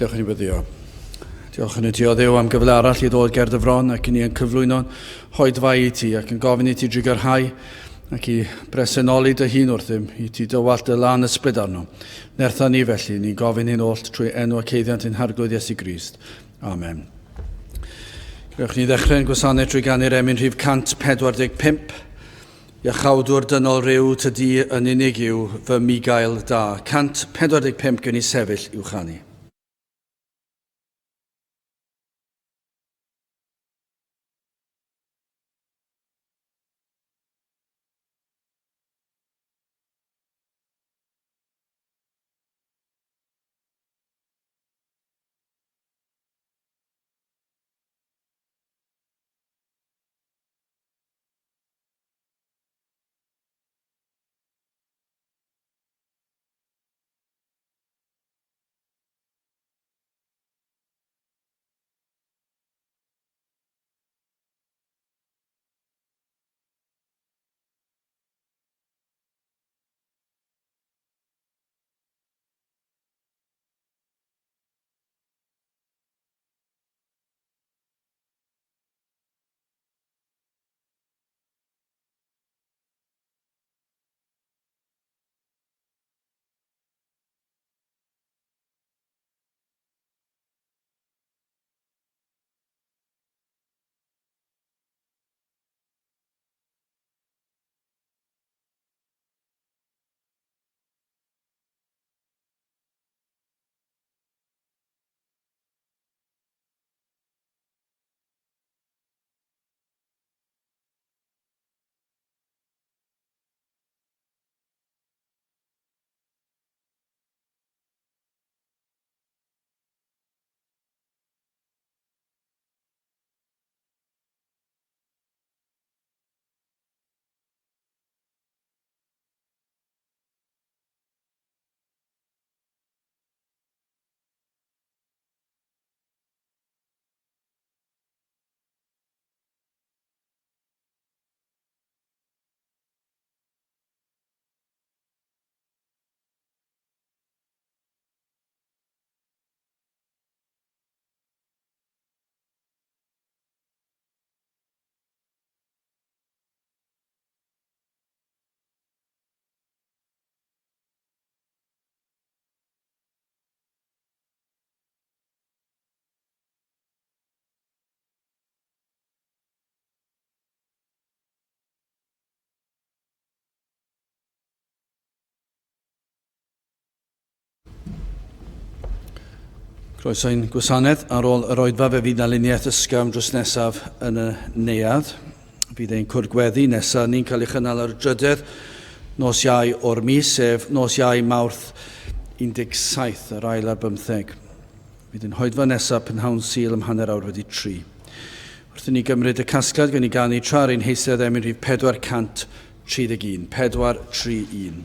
Dewch i ni weddio. Diolch yn y ti o Dduw am gyfle arall i ddod ger dy fron ac i ni yn cyflwyno'n hoedfa i ti ac yn gofyn i ti drugarhau ac i bresenoli dy hun wrthym, i ti dywallt dy lan ysbryd arno. Nertha ni felly, ni'n gofyn hyn oll trwy enw ac eiddiant ein Harglwydd Iesu Grist. Amen. Gewch ni ddechrau'n gwasanaeth trwy ganu'r emyn rhif 145. Iachawdwr dynol ryw, tydi yn unig yw fy migael da. 145 gen i sefyll i'w chanu. Croeso i'n gwasanaeth. Ar ôl yr oedfa fe fydd 'na luniaeth ysgafn drws nesaf yn y neuadd. Fydd ein cwrdd gweddi nesaf ni'n cael ei chynnal ar y drydedd nos Iau o'r mis, sef nos Iau Mawrth 17, yr ail ar bymtheg. Fydd ein hoedfa nesaf prynhawn Sul am hanner awr wedi tri. Wrth i ni gymryd y casgliad, gawn ni ganu tra ar ein heistedd emyn rhif 431. 431.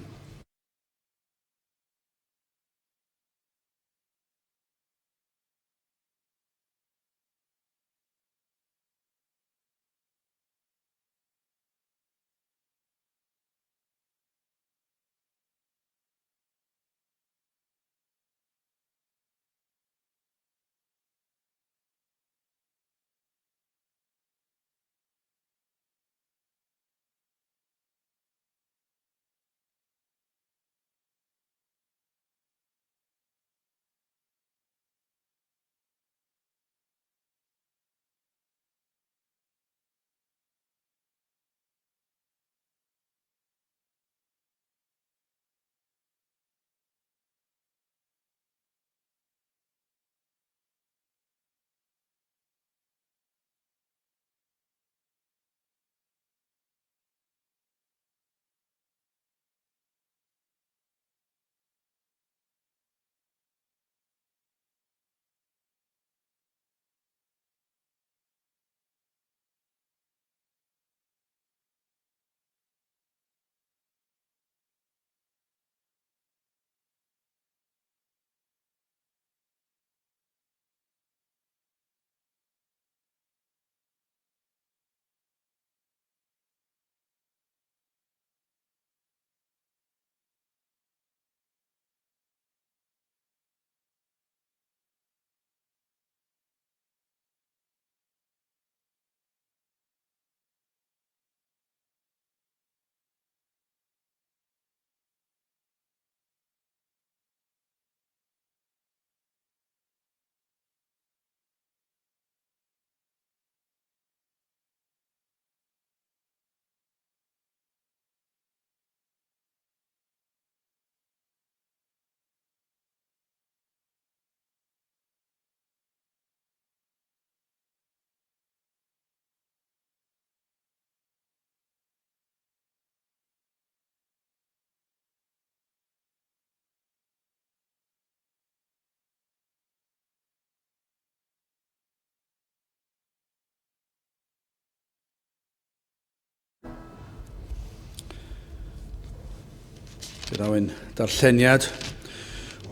Fe ddaw ein darlleniad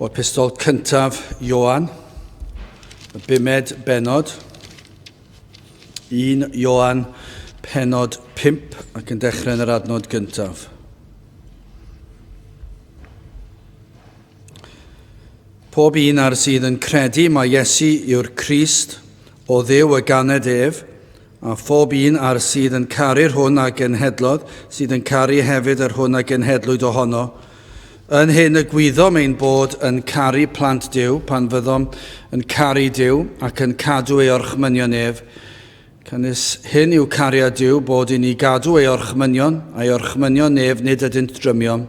o'r pistol cyntaf Ioan, y bumed benod, 1 Ioan penod 5 ac yn dechrau yn yr adnod gyntaf. Pob un ar sydd yn credu mai Iesu yw'r Crist, o Dduw y ganed ef, a phob un ar sydd yn caru'r hwn a genhedlodd, sydd yn caru hefyd yr hwn a genhedlwyd ohono. Yn hyn y gwyddom ein bod yn caru plant Duw pan fyddom yn caru Duw ac yn cadw ei orchmynion ef. Canys hyn yw cariad Duw, bod i ni gadw ei orchmynion, a'i orchmynion ef nid ydynt drymion.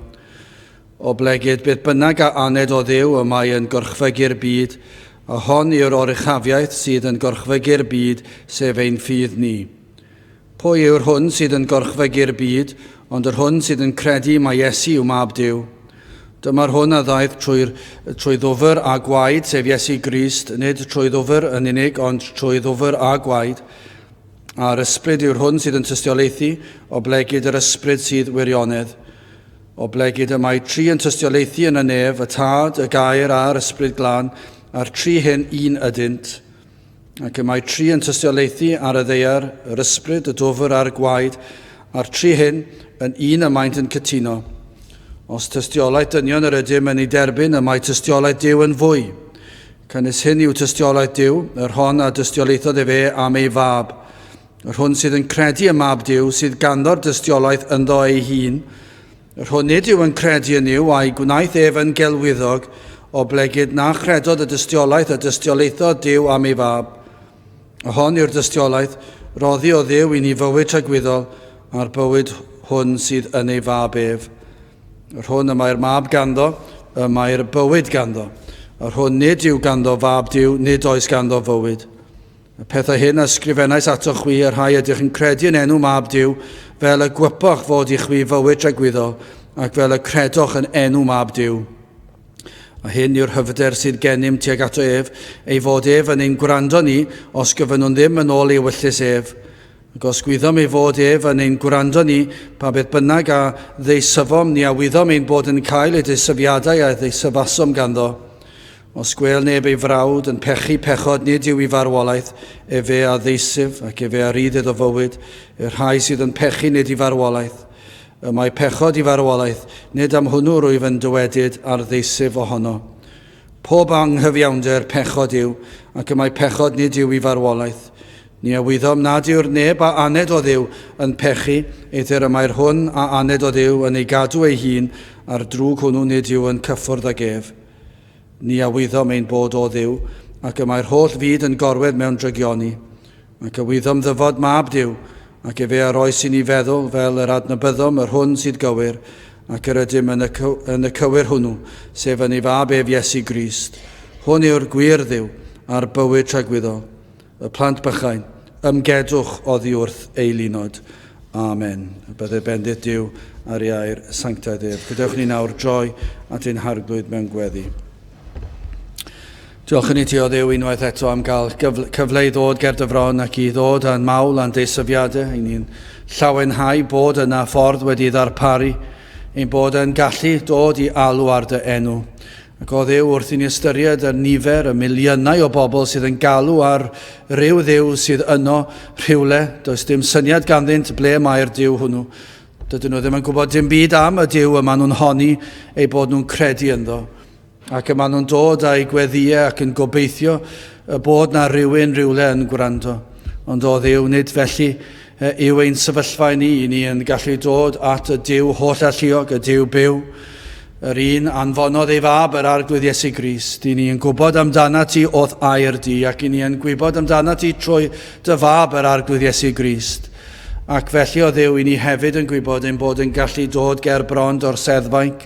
Oblegid beth bynnag a aned o Dduw y mae yn gorchfygu'r byd, a hon yw'r oruchafiaeth sydd yn gorchfygu'r byd, sef ein ffydd ni. Pwy yw'r hwn sydd yn gorchfygu'r byd, ond yr hwn sydd yn credu mai Iesu yw Mab Duw? Dyma'r hwn a ddaeth trwy'r, trwy ddwfr a gwaed, sef Iesu Grist, nid trwy ddwfr yn unig, ond trwy ddwfr a gwaed. A'r ysbryd yw'r hwn sydd yn tystiolaethu, oblegid yr ysbryd sydd wirionedd. Oblegid y mae tri yn tystiolaethu yn y nef, y Tad, y Gair a'r Ysbryd Glân, a'r tri hyn un ydynt. Ac y mae tri yn tystiolaethu ar y ddaear, yr Ysbryd, y dwfr a'r gwaed, a'r tri hyn yn un y maent yn cytuno. Os tystiolaeth dynion yr ydym yn ei derbyn, y mae tystiolaeth Duw yn fwy. Canys hyn yw tystiolaeth Duw, yr hon a dystiolaethodd efe am ei fab. Yr hwn sydd yn credu ym Mab Duw, sydd ganddo'r dystiolaeth ynddo ei hun, yr hwn nid yw yn credu yn Nuw, a'i gwnaeth ef yn gelwyddog, oblegid na chredodd y dystiolaeth a dystiolaethodd Duw am ei fab. A hon yw'r dystiolaeth, roddi o Dduw i ni fywyd tragwyddol, a'r bywyd hwn sydd yn ei fab ef. Yr hwn y mae'r mab ganddo, y mae'r bywyd ganddo. Yr hwn nid yw ganddo fab Duw, nid oes ganddo fywyd. Y pethau hyn a ysgrifennais atoch chwi, y rhai ydych yn credu yn enw Mab Duw, fel y gwypoch fod i chwi fywyd tragwyddol, ac fel y credoch yn enw Mab Duw. A hyn yw'r hyfder sydd gennym tuag ato ef, ei fod ef yn ein gwrando ni, os gyfynnwn ddim yn ôl ei ewyllys ef. Ac os gwyddom ei fod ef yn ein gwrando ni, pa beth bynnag a ddeisyfom, ni a wyddom ein bod yn cael ei deisyfiadau a ddeisyfasom ganddo. Os gwêl neb ei frawd yn pechu pechod nid yw i farwolaeth, efe a ddeisyf, ac efe a rydd iddo fywyd, y rhai sydd yn pechu nid i farwolaeth. Y mae pechod i farwolaeth, nid am hwnnw rwyf yn dywedyd ar ddeisyf ohono. Pob anghyfiawnder pechod yw, ac y mae pechod nid yw i farwolaeth. Ni a wyddom nad yw'r neb a aned o Dduw yn pechu, eithr y mae'r hwn a aned o Dduw yn ei gadw ei hun, a'r drwg hwnnw nid yw yn cyffwrdd ag ef. Ni a wyddom ein bod o Dduw, ac y mae'r holl fyd yn gorwedd mewn drygioni. Ac a wyddom ddyfod mab Duw, ac efe a roes i ni feddwl fel yr adnabyddom yr hwn sydd gywir, ac yr ydym yn y, yn y cywir hwnnw, sef yn ei fab ef Iesu Grist. Hwn yw'r gwir Dduw, a'r bywyd tragwyddol. Y plant bychain, ymgedwch oddi wrth eilunod. Amen. Y bydde bendith Duw ar ei air sanctaidd ef. Gadewch ni nawr droi at ein harglwydd mewn gweddi. Diolch yn i ti o Dduw unwaith eto am gael cyfle i ddod ger dy fron ac i ddod â'n mawl a'n deisyfiadau. I ni'n llawenhau bod yna ffordd wedi ddarparu ein bod yn gallu dod i alw ar dy enw. Ac o Dduw, wrth i ni ystyried y nifer, y miliynau o bobl sydd yn galw ar ryw Dduw sydd yno rhywle, does dim syniad ganddynt ble mae'r Duw hwnnw. Dydyn nhw ddim yn gwybod dim byd am y Duw y maen nhw'n honni eu bod nhw'n credu ynddo. Ac y maen nhw'n dod â'u gweddïau ac yn gobeithio y bod na rhywun rhywle yn gwrando. Ond o Dduw, nid felly yw ein sefyllfa i ni. I ni yn gallu dod at y Duw holl alluog, y Duw byw, Yr un anfonodd ei fab, yr Arglwydd Iesu Grist. I ni yn gwybod amdanat ti o'th air di, ac i ni yn gwybod amdanat ti trwy dy fab, yr Arglwydd Iesu Grist. Ac felly o Dduw, i ni hefyd yn gwybod ein bod yn gallu dod ger bron o'r seddfainc,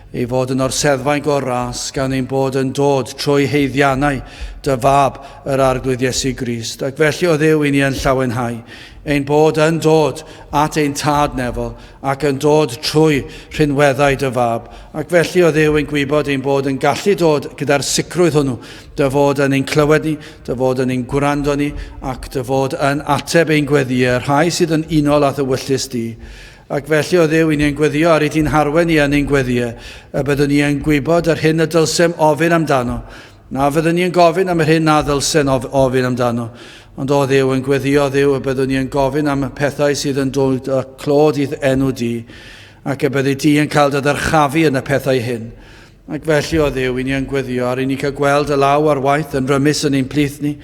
ei fod yn orseddfainc o'r ras, gan ein bod yn dod trwy haeddiannau dy fab, yr Arglwydd Iesu Grist. Ac felly o Dduw, i ni yn llawenhau ein bod yn dod at ein Tad nefol, ac yn dod trwy rhinweddau dy fab. Ac felly o Dduw yn gwybod ein bod yn gallu dod gyda'r sicrwydd hwnnw, dy fod yn ein clywed ni, dy fod yn ein gwrando ni, ac dy fod yn ateb ein gweddïau, rhai sydd yn unol â thywyllys di. Ac felly, o Dduw, i ni yn gweddio ar i ti'n harwen ni yn ein gweddiau, y byddwn ni yn gwybod yr hyn y dylsem ofyn amdano. Na fyddwn ni yn gofyn am yr hyn na ddylsen of ofyn amdano. Ond o Dduw, yn gweddio Dduw, y byddwn ni yn gofyn am y pethau sydd yn dod â clod i'th enw di, ac y byddi di yn cael dy ddyrchafu yn y pethau hyn. Ac felly, o Dduw, i ni yn gweddio ar i ni cael gweld y law ar waith yn rymus yn ein plith ni,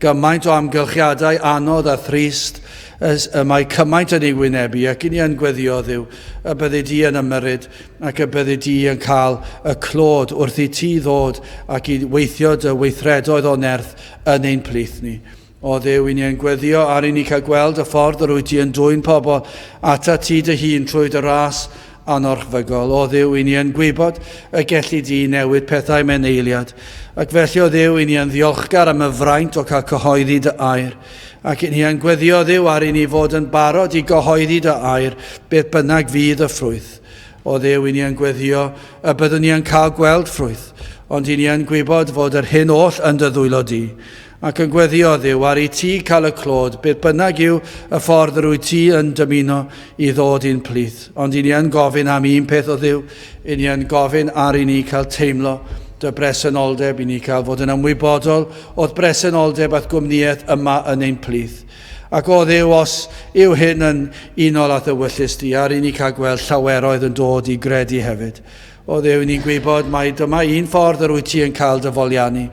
gymaint o amgylchiadau anodd a thrist y mae cymaint yn ei wynebu, ac i ni yn gweddio, Dduw, y byddi di yn ymyrryd ac y byddi di yn cael y clod wrth i ti ddod ac i weithio dy weithredoedd o nerth yn ein plith ni. O Dduw, i ni yn gweddio ar i ni cael gweld y ffordd yr wyt ti yn dwyn pobl atat ti dy hun trwy dy ras anorchfygol. O Dduw, i ni yn gwybod y gelli di newid pethau mewn eiliad. Ac felly, o Dduw, i ni yn ddiolchgar am y fraint o cael cyhoeddi dy air. Ac i ni yn gweddio, Dduw, ar i ni fod yn barod i gyhoeddi dy air, beth bynnag fydd y ffrwyth. O Dduw, i ni yn gweddio y byddwn ni yn cael gweld ffrwyth, ond i ni yn gwybod fod yr hyn oll yn dy ddwylo di. Ac yn gweddio, Dduw, ar i ti cael y clod, beth bynnag yw y ffordd yr wyt ti yn dymuno i ddod i'n plith. Ond i ni yn gofyn am un peth o Dduw, i ni yn gofyn ar i ni cael teimlo dy bresenoldeb, i ni cael fod yn ymwybodol o'th bresenoldeb a'th gwmnïaeth yma yn ein plith. Ac o Dduw, os yw hyn yn unol â'th ewyllys di, ar i ni cael gweld llaweroedd yn dod i gredu hefyd. O Dduw, ni'n gwybod mai dyma un ffordd yr wyt ti yn cael dy foliannu,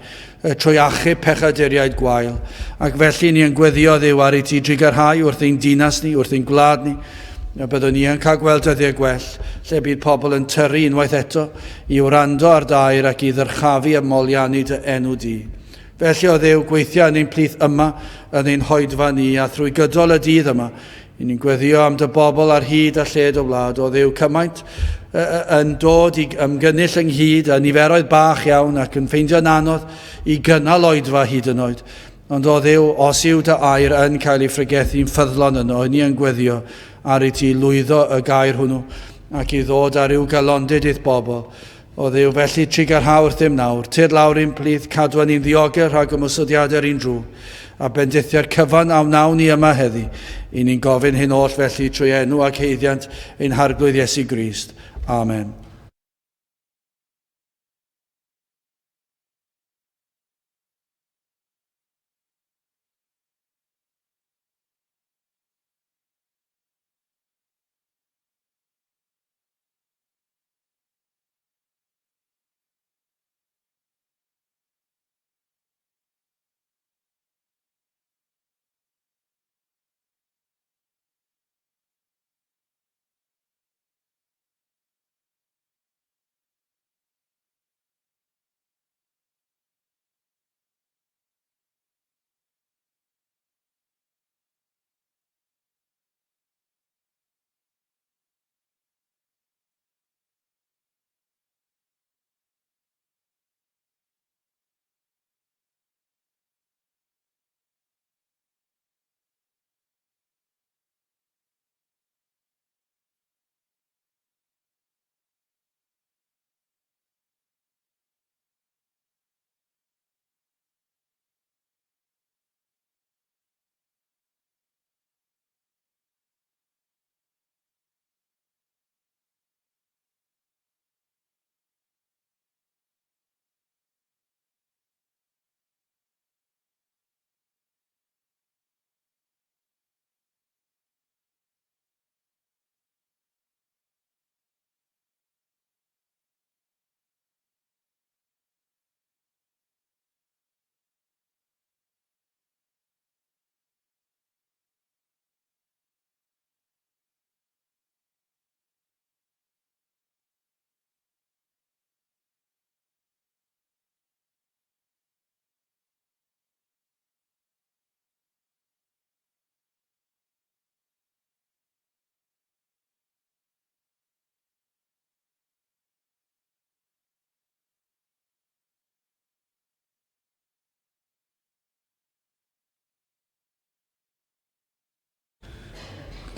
trwy achub pechaduriaid gwael. Ac felly ni yn gweddio, Dduw, ar i ti drugarhau wrth ein dinas ni, wrth ein gwlad ni, y byddwn ni yn cael gweld dyddiau gwell, lle bydd pobl yn tyrru unwaith eto i wrando ar dair ac i ddyrchafu a moliannu dy enw di. Felly, o Dduw, gweithia yn ein plith yma, yn ein hoedfa ni, a thrwy gydol y dydd yma, i ni'n gweddio am dy bobl ar hyd a lled y wlad. O Dduw, cymaint yn dod i ymgynnull ynghyd, a niferoedd bach iawn ac yn ffeindio'n anodd i gynnal oedfa hyd yn oed. Ond o Dduw, os yw dy air yn cael ei phregethu'n ffyddlon yno, ni yn gweddio ar i ti lwyddo y gair hwnnw ac i ddod ar ryw galondid i'th bobl. O Dduw, felly trugarha wrthym nawr, tyrd lawr i'n plith, cadwa ni'n ddiogel rhag ymosodiadau'r un drwg, a bendithia'r cyfan a wnawn ni yma heddi. I ni'n gofyn hyn oll felly trwy enw ac haeddiant ein Harglwydd Iesu Grist. Amen.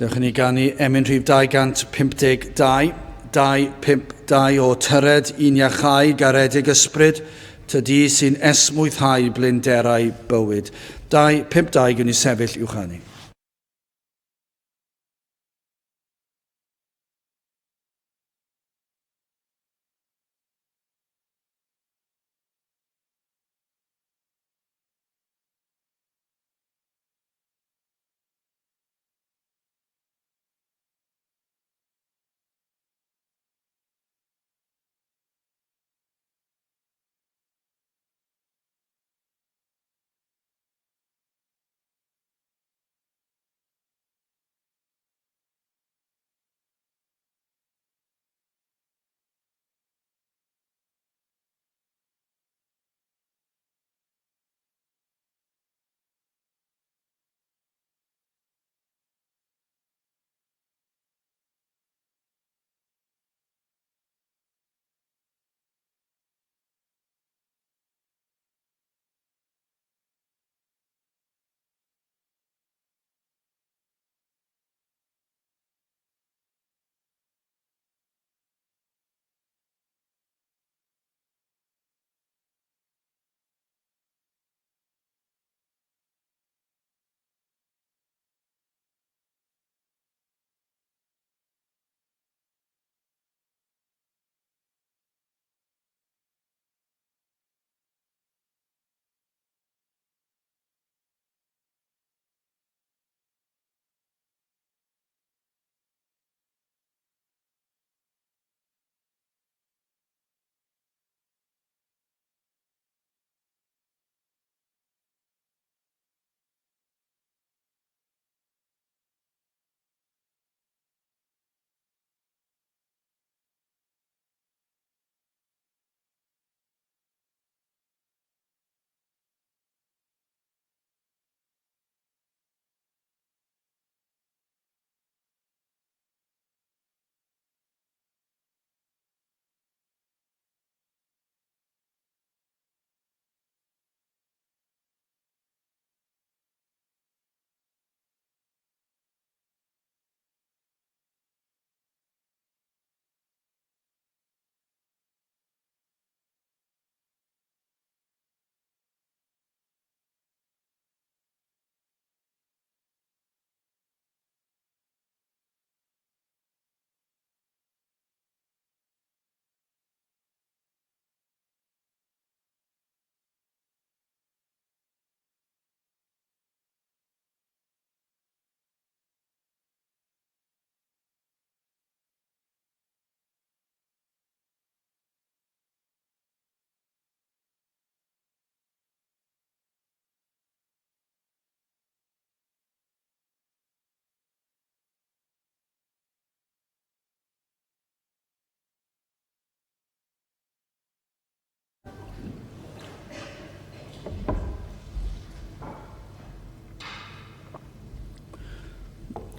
Dewch i ni ganu emyn rhif 252, 252 o Tyred i'n iachau garedig ysbryd, tydi sy'n esmwythau blinderau bywyd. 252 gwn i sefyll i'w chanu.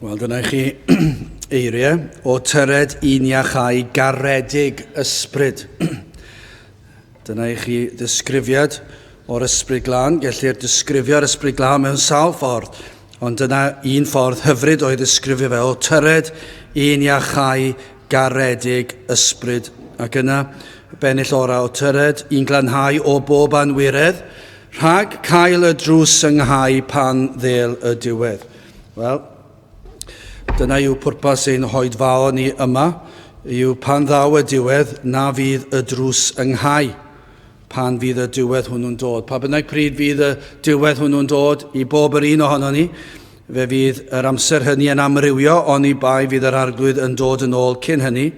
Wel, dyna i chi eiriau o tyred i'n iachau garedig ysbryd. Dyna i chi ddisgrifiad o'r ysbryd glân. Gellir disgrifio'r ysbryd glân mewn sawl ffordd, ond dyna un ffordd hyfryd o'i ddisgrifio fe, o tyred i'n iachau garedig ysbryd. Ac yna, y bennill orau, o tyred i'n glanhau o bob anwiredd, rhag cael y drws ynghau pan ddêl y diwedd. Wel, dyna yw pwrpas ein hoedfaon ni yma, yw pan ddaw y diwedd, na fydd y drws ynghau pan fydd y diwedd hwnnw'n dod. Pa bynnag pryd fydd y diwedd hwnnw'n dod i bob yr un ohono ni, fe fydd yr amser hynny yn amrywio, oni bai fydd yr arglwydd yn dod yn ôl cyn hynny.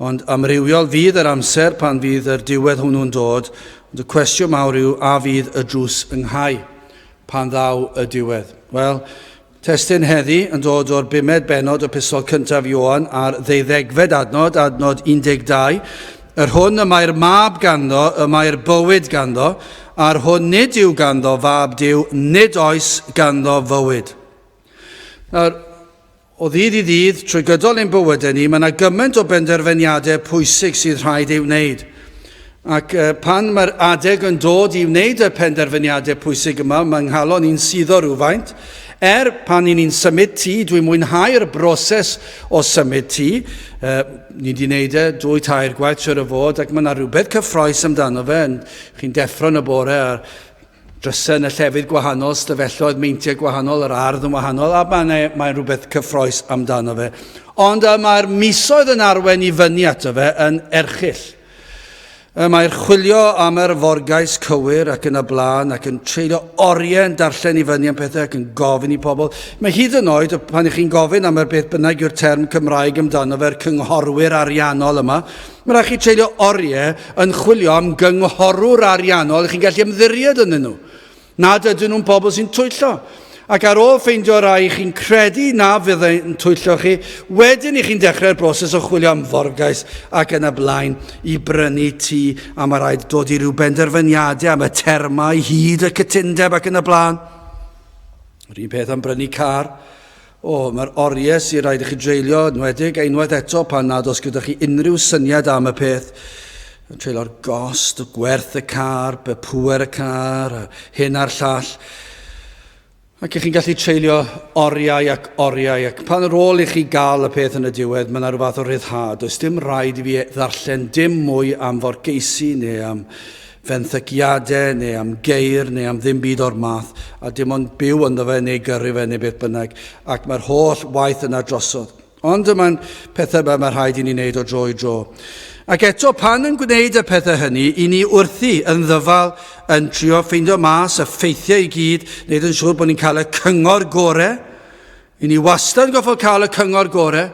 Ond amrywiol fydd yr amser pan fydd yr diwedd hwnnw'n dod, ond y cwestiwn mawr yw a fydd y drws ynghau pan ddaw y diwedd. Wel, testun heddi yn dod o'r bumed bennod o Epistol cyntaf Ioan a'r ddeuddegfed adnod, adnod 12, Yr hwn y mae'r mab ganddo, y mae'r bywyd ganddo, a'r hwn nid yw ganddo fab Duw, nid oes ganddo fywyd. Nawr, o ddydd i ddydd, trwy gydol ein bywydau ni, mae yna gymaint o benderfyniadau pwysig sydd rhaid ei wneud. Ac pan mae'r adeg yn dod i wneud y penderfyniadau pwysig yma, mae nghalon i'n suddo rhywfaint. Er pan i ni'n symud tŷ, dwi'n mwynhau'r broses o symud tŷ. Ni wedi wneud e dwy tair gwaith siwr o fod, ac mae yna rhywbeth cyffroes amdano fe. Chi'n deffro yn y bore a'r drysau yn y llefydd gwahanol, stafelloedd, meintiau gwahanol, yr ardd yn wahanol, a mae'n mae rhywbeth cyffroes amdano fe. Ond mae'r misoedd yn arwen i fyny ato fe yn erchyll. Mae'r chwilio am yr forgais cywir ac yn y blaen ac yn treulio oriau yn darllen i fyny am pethau ac yn gofyn i pobl. Mae hyd yn oed, pan ych chi'n gofyn am yr beth bynnag yw'r term Cymraeg amdano fe'r cynghorwyr ariannol yma, Mae rhaid chi treulio oriau yn chwilio am gynghorwr ariannol ych chi'n gallu ymddiried ynddyn nhw. Nad ydyn nhw'n bobl sy'n twyllo. Ac ar ôl ffeindio rai chi'n credu na fyddai'n twyllo chi, wedyn i chi'n dechrau'r broses o chwilio am forgais ac yn y blaen i brynu tŷ, a mae rhaid dod i ryw benderfyniadau am y termau, hyd y cytundeb ac yn y blaen. Yr un peth am brynu car. O, mae'r oriau sy'n rhaid i chi dreulio, yn enwedig unwaith eto pan nad oes gyda chi unrhyw syniad am y peth, yn treulio'r gost, y gwerth y car, y pŵer y car, hyn a'r llall. Ac ych chi'n gallu treulio oriau ac oriau, ac pan ar ôl i chi gael y peth yn y diwedd, mae yna rhyw fath o ryddhad. Does dim rhaid i fi ddarllen dim mwy am forgeisi neu am fenthyciadau neu am geir neu am ddim byd o'r math, a dim ond byw ynddo fe neu gyrru fe neu beth bynnag, ac mae'r holl waith yna drosodd. Ond yma'n pethau yma mae rhaid i ni wneud o dro i dro. Ac eto, pan yn gwneud y pethau hynny, i ni wrthi yn ddyfal yn trio ffeindio mas y ffeithiau i gyd, wneud yn siŵr bod ni'n cael y cyngor gorau. I ni wastad yn goffod cael y cyngor gorau.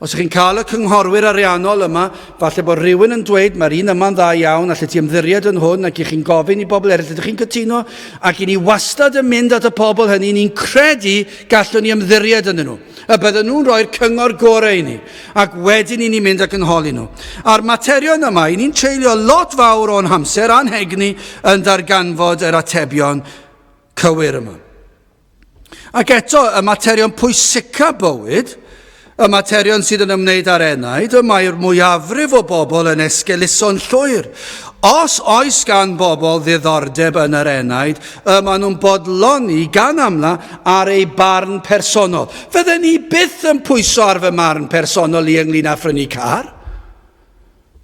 Os ych chi'n cael y cynghorwyr ariannol yma, falle bod rhywun yn dweud mae'r un yma'n dda iawn, allet ti ymddiried yn hwn, ac i chi'n gofyn i bobl eraill, ydych chi'n cytuno? Ac i ni wastad yn mynd at y pobl hynny, ni'n credu gallwn ni ymddiried ynddyn nhw. Y bydden nhw'n rhoi'r cyngor gorau i ni, ac wedyn i ni'n mynd ac yn holi nhw. A'r materion yma, i ni'n treulio lot fawr o'n hamser a'n hegni yn darganfod yr atebion cywir yma. Ac eto, y materion pwysica bywyd, y materion sydd yn ymwneud â'r enaid, y mae'r mwyafrif o bobl yn esgeuluso'n llwyr. Os oes gan bobl ddiddordeb yn yr enaid, y maen nhw'n bodloni gan amla ar eu barn personol. Fydden ni byth yn pwyso ar fy marn personol i ynglyn â phrynu car.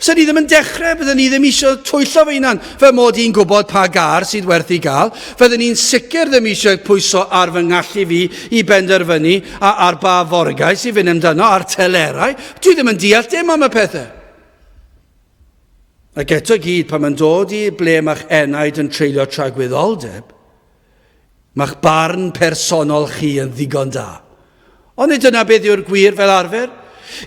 Bysen ni ddim yn dechrau, bydden ni ddim eisiau twyllo fy hunan, fy mod i'n gwybod pa gar sydd werth i gael. Fydden ni'n sicr ddim eisiau pwyso ar fy ngallu fi i benderfynu a ar ba forgais i fynd amdano, a'r telerau. Dwi ddim yn deall dim am y pethau. Ac eto gyd, pan mae'n dod i ble mae'ch enaid yn treulio tragwyddoldeb, mae'ch barn personol chi yn ddigon da. Ond nid dyna beth yw'r gwir fel arfer.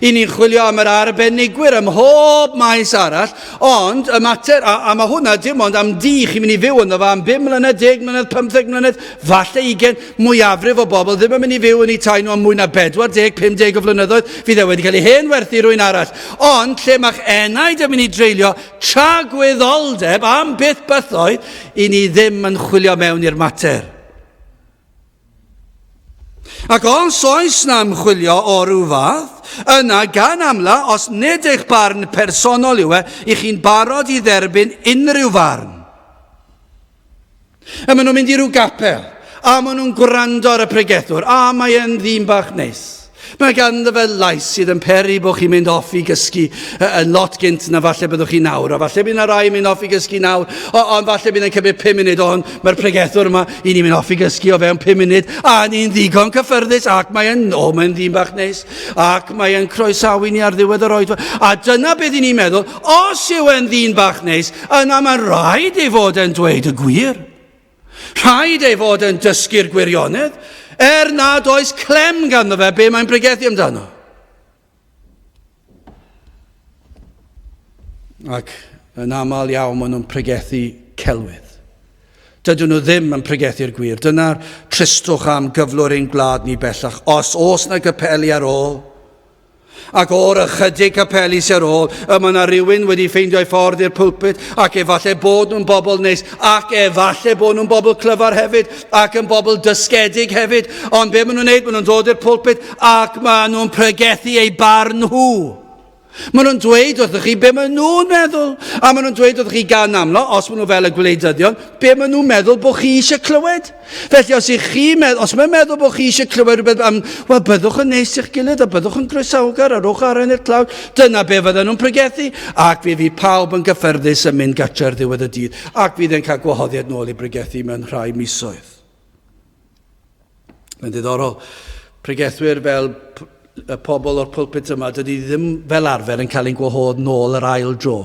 I ni'n chwilio am yr arbenigwyr ym mhob maes arall, ond y mater, a, a mae hwnna dim ond am di, chi'n mynd i fyw ynddo fe am 5 mlynedd, 10 mlynedd, 15 mlynedd, falle 20, mwyafrif o bobl ddim yn mynd i fyw yn eu tai nhw am mwy na 40, 50 o flynyddoedd, fydd e wedi cael ei hen werthu i rwy'n arall. Ond lle mae'ch enaid yn mynd i dreulio tragwyddoldeb am byth bythoedd, i ni ddim yn chwilio mewn i'r mater. Ac os oes na ymchwilio o ryw fath, yna gan amla, os nid eich barn personol yw e, i chi'n barod i dderbyn unrhyw farn. A maen nhw'n mynd i ryw gapel, a maen nhw'n gwrando ar y pregethwr, a mae e'n ddyn bach neis. Mae ganddo fe lais sydd yn peri bod chi'n mynd off i gysgu yn lot gynt na falle byddwch chi nawr. A falle bydd yna rai yn mynd off i gysgu nawr, ond falle bydd yn cymryd 5 munud, ond mae'r pregethwr yma, i ni'n mynd off i gysgu o fewn 5 munud, a ni'n ddigon cyffyrddus, ac mae'n, o, mae'n ddyn bach neis, ac mae'n croesawu ni ar ddiwedd yr oedfa. A dyna beth i ni'n meddwl, os yw e'n ddyn bach neis, yna mae'n rhaid ei fod e'n dweud y gwir. Rhaid ei fod yn dysgu'r gwirionedd, er nad oes clem ganddo fe be mae'n pregethu amdano. Ac yn aml iawn maen nhw'n pregethu celwydd. Dydyn nhw ddim yn pregethu'r gwir. Dyna'r tristwch am gyflwr ein gwlad ni bellach. Os oes na gapeli ar ôl, Ac o'r ychydig capeli sy ar ôl, y mae yna rhywun wedi ffeindio'i ffordd i'r pulpit, ac efallai bod nhw'n bobl neis, ac efallai bod nhw'n bobl clyfar hefyd, ac yn bobl dysgedig hefyd. Ond be maen nhw'n neud? Maen nhw'n dod i'r pulpit ac maen nhw'n pregethu eu barn nhw. Maen nhw'n dweud wrthych chi be maen nhw'n meddwl. A maen nhw'n dweud wrthych chi gan amlo, os maen nhw fel y gwleidyddion, be maen nhw'n meddwl bod chi eisiau clywed. Felly os ych chi, os mae'n meddwl bod chi eisiau clywed rhywbeth am, wel byddwch yn neis i'ch gilydd a byddwch yn groesawgar a rhowch aren i'r tlawd, dyna be fydden nhw'n pregethu, ac fe fydd pawb yn gyffyrddus yn mynd gatre ar ddiwedd y dydd, ac fydd e'n cael gwahoddiad nôl i bregethu mewn rhai misoedd. Mae'n ddiddorol, pregethwyr fel y pobl o'r pulpit yma, dydy ddim fel arfer yn cael ein gwahodd nôl yr ail dro.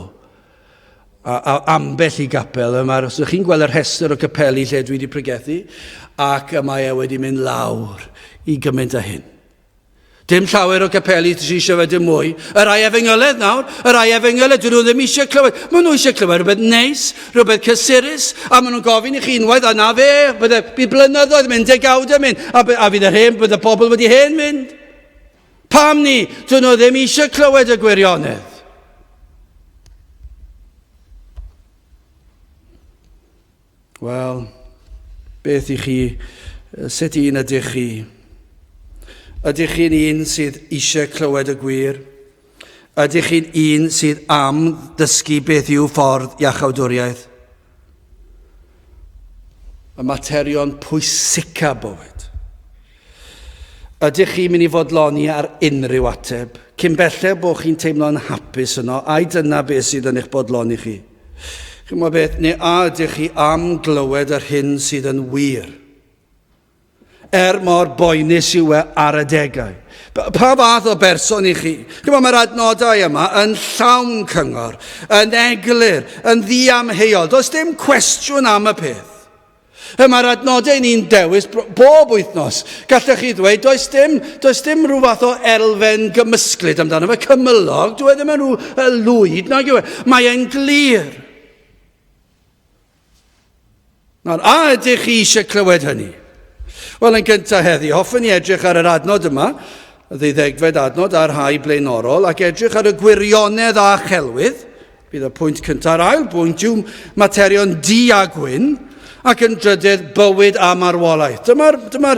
A, a ambell i gapel, yma, os ydych chi'n gweld y rhestr o gapeli lle dwi wedi pregethu, ac y mae e wedi mynd lawr i gymaint â hyn. Dim llawer o gapeli sydd eisiau fe dim mwy. Y rai efengyledd nawr, y rai efengyledd, dyn nhw ddim eisiau clywed. Maen nhw eisiau clywed rhywbeth neis, rhywbeth cysurus, a maen nhw'n gofyn i chi unwaith, a na fe, bydde, bydd blynyddoedd mynd, degawd yn mynd, a, a fydd yr hen, bydd y bobl wedi hen mynd. Pam ni? Dyn nhw ddim eisiau clywed y gwirionedd. Wel, beth i chi, sut un ydych chi? Ydych chi'n un sydd eisiau clywed y gwir? Ydych chi'n un sydd am ddysgu beth yw ffordd iachawdwriaeth? Y materion pwysica bywyd. Ydych chi'n mynd i fodloni ar unrhyw ateb? Cyn belled bod chi'n teimlo'n hapus yno, ai dyna beth sydd yn eich bodloni chi? Chi'n gwybod beth, neu a ydych chi am glywed yr hyn sydd yn wir? Er mor boenus yw e ar adegau. Pa fath o berson i chi? Chymod, mae'r adnodau yma yn llawn cyngor, yn eglur, yn ddiamheuol. Does dim cwestiwn am y peth. Y mae'r adnodau ni'n dewis bob wythnos. Gallech chi ddweud, does dim, does dim rhyw fath o elfen gymysglyd amdano fe, cymylog, dwi e ddim yn rhyw lwyd, nag yw e. Mae e'n glir. Nawr, a ydych chi eisiau clywed hynny? Wel, yn gyntaf heddi, hoffwn i edrych ar yr adnod yma, y ddeuddegfed adnod a'r rhai blaenorol, ac edrych ar y gwirionedd a chelwydd. Bydd y pwynt cyntaf. Yr ail bwynt yw materion du a gwyn, ac yn drydydd, bywyd a marwolaeth. Dyma'r dyma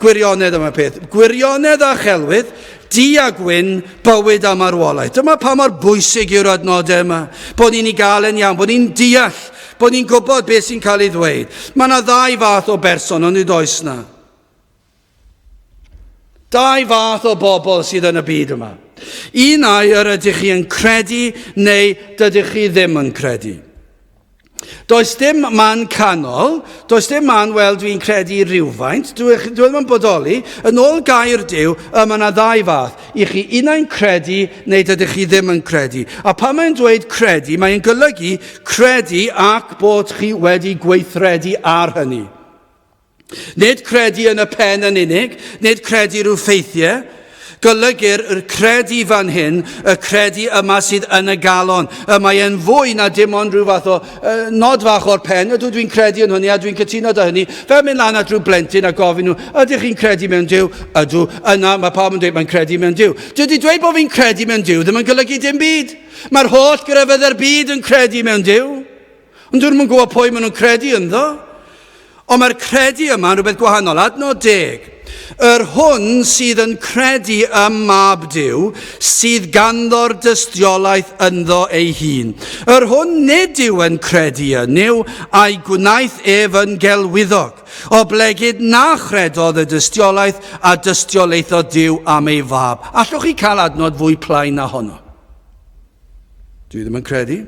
gwirionedd yma peth. Gwirionedd a chelwydd, du a gwyn, bywyd a marwolaeth. Dyma pa mor bwysig yw'r adnodau yma. Bod ni'n ei gael yn iawn, bod ni'n deall, bod ni'n gwybod beth sy'n cael ei ddweud. Mae yna ddau fath o berson, ond nid oes na. Dau fath o bobl sydd yn y byd yma. Un ai yr ydych chi yn credu neu dydych chi ddim yn credu. Does dim man canol, does dim man, wel, dwi'n credu rhywfaint, dwi, dwi ddim yn bodoli. Yn ôl gair Duw, y mae yna ddau fath. I chi unai'n credu neu dydych chi ddim yn credu. A pan mae'n dweud credu, mae'n golygu credu ac bod chi wedi gweithredu ar hynny. Nid credu yn y pen yn unig, nid credu rhyw ffeithiau. Golygir yr credu fan hyn, y credu yma sydd yn y galon. Y mae e'n fwy na dim ond rhyw fath o uh, nod fach o'r pen. Ydw dwi'n credu yn hynny a dwi'n cytuno da hynny. Fel mynd lan at rhyw blentyn a gofyn nhw, ydych chi'n credu mewn Duw? Ydw. Yna mae pawb yn dweud mae'n credu mewn Duw. Dydy dweud bod fi'n credu mewn Duw ddim yn golygu dim byd. Mae'r holl grefydd yr byd yn credu mewn Duw. Ond dyn nhw'n gwybod pwy maen nhw'n credu ynddo. Ond mae'r credu yma yn rhywbeth gwahanol. Adnod 10. Yr hwn sydd yn credu ym Mab Duw, sydd ganddo'r dystiolaeth ynddo ei hun. Yr hwn nid yw yn credu yn Nuw, a'i gwnaeth ef yn gelwyddog, oblegid na chredodd y dystiolaeth a dystiolaethodd Duw am ei fab. Allwch chi cael adnod fwy plaen na honno? Dwi ddim yn credu.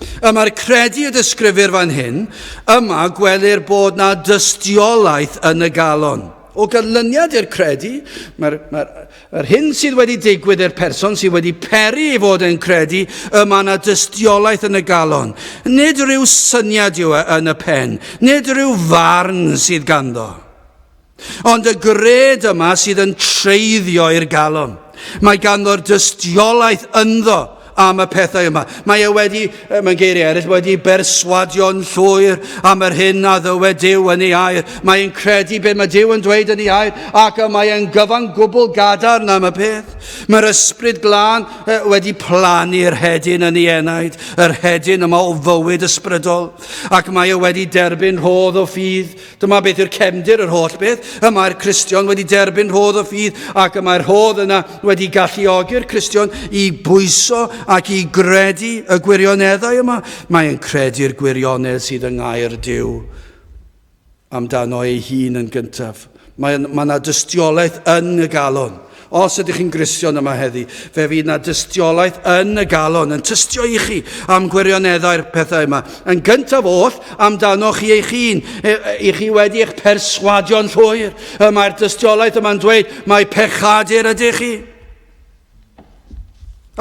Y mae'r credu y disgrifir fan hyn, yma gwelir bod na dystiolaeth yn y galon. O ganlyniad i'r credu, mae'r mae, yr hyn sydd wedi digwydd i'r person sydd wedi peri ei fod yn credu, y mae yna dystiolaeth yn y galon. Nid rhyw syniad yw e yn y pen, nid rhyw farn sydd ganddo. Ond y gred yma sydd yn treiddio i'r galon. Mae ganddo'r dystiolaeth ynddo am y pethau yma. Mae e wedi, mewn geiriau eraill, wedi berswadio'n llwyr am yr hyn a ddywed Duw yn ei air. Mae'n credu beth mae Duw yn dweud yn ei air ac y mae e'n gyfan gwbl gadarn am y peth. Mae'r ysbryd glân wedi plannu'r hedyn yn ei enaid, yr hedyn yma o fywyd ysbrydol, ac mae e wedi derbyn rhodd o ffydd. Dyma beth yw'r cefndir yr holl beth. Y mae'r Cristion wedi derbyn rhodd o ffydd ac y mae'r rhodd yna wedi galluogi'r Cristion i bwyso ac i gredu y gwirioneddau yma. Mae'n credu'r gwirionedd sydd yng ngair Duw amdano ei hun yn gyntaf. Mae yna dystiolaeth yn y galon. Os ydych chi'n Gristion yma heddi, fe fydd na dystiolaeth yn y galon yn tystio i chi am gwirioneddau'r pethau yma. Yn gyntaf oll, amdanoch chi eich hun, e, e, i chi wedi eich perswadio'n llwyr. Y mae'r dystiolaeth yma'n dweud, mae pechadur ydych chi.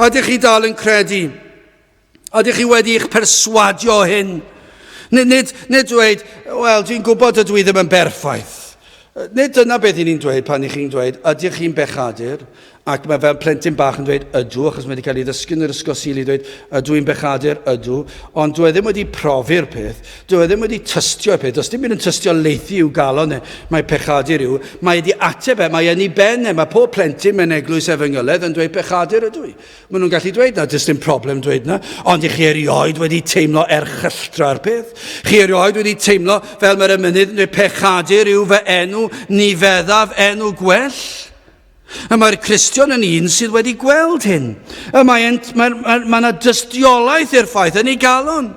Ydych chi dal yn credu? Ydych chi wedi eich perswadio o hyn? Nid, nid, nid dweud, wel, dwi'n gwybod ydw i ddim yn berffaith. Nid dyna beth i ni'n dweud pan i chi'n dweud, ydych chi'n bechadur? Ac mae fel plentyn bach yn dweud, ydw, achos mae wedi cael ei ddysgu yn yr ysgol Sul i ddweud, ydw i'n bechadur, ydw. Ond dwi e ddim wedi profi'r peth, dwi e ddim wedi tystio'r peth, does dim byd yn tystio leithi i'w galon e, mae pechadur yw. Mae wedi ateb e, mae yn ei ben e, mae pob plentyn mewn eglwys efengyledd yn dweud pechadur ydw i. Maen nhw'n gallu dweud na, does dim problem dweud na, ond i chi erioed wedi teimlo erchylltra'r peth? Chi erioed wedi teimlo fel mae'r emynydd yn dweud pechadur yw fy enw, ni feddaf enw gwell? Y mae'r Cristion yn un sydd wedi gweld hyn. Y mae mae, mae, mae yna dystiolaeth i'r ffaith yn ei galon.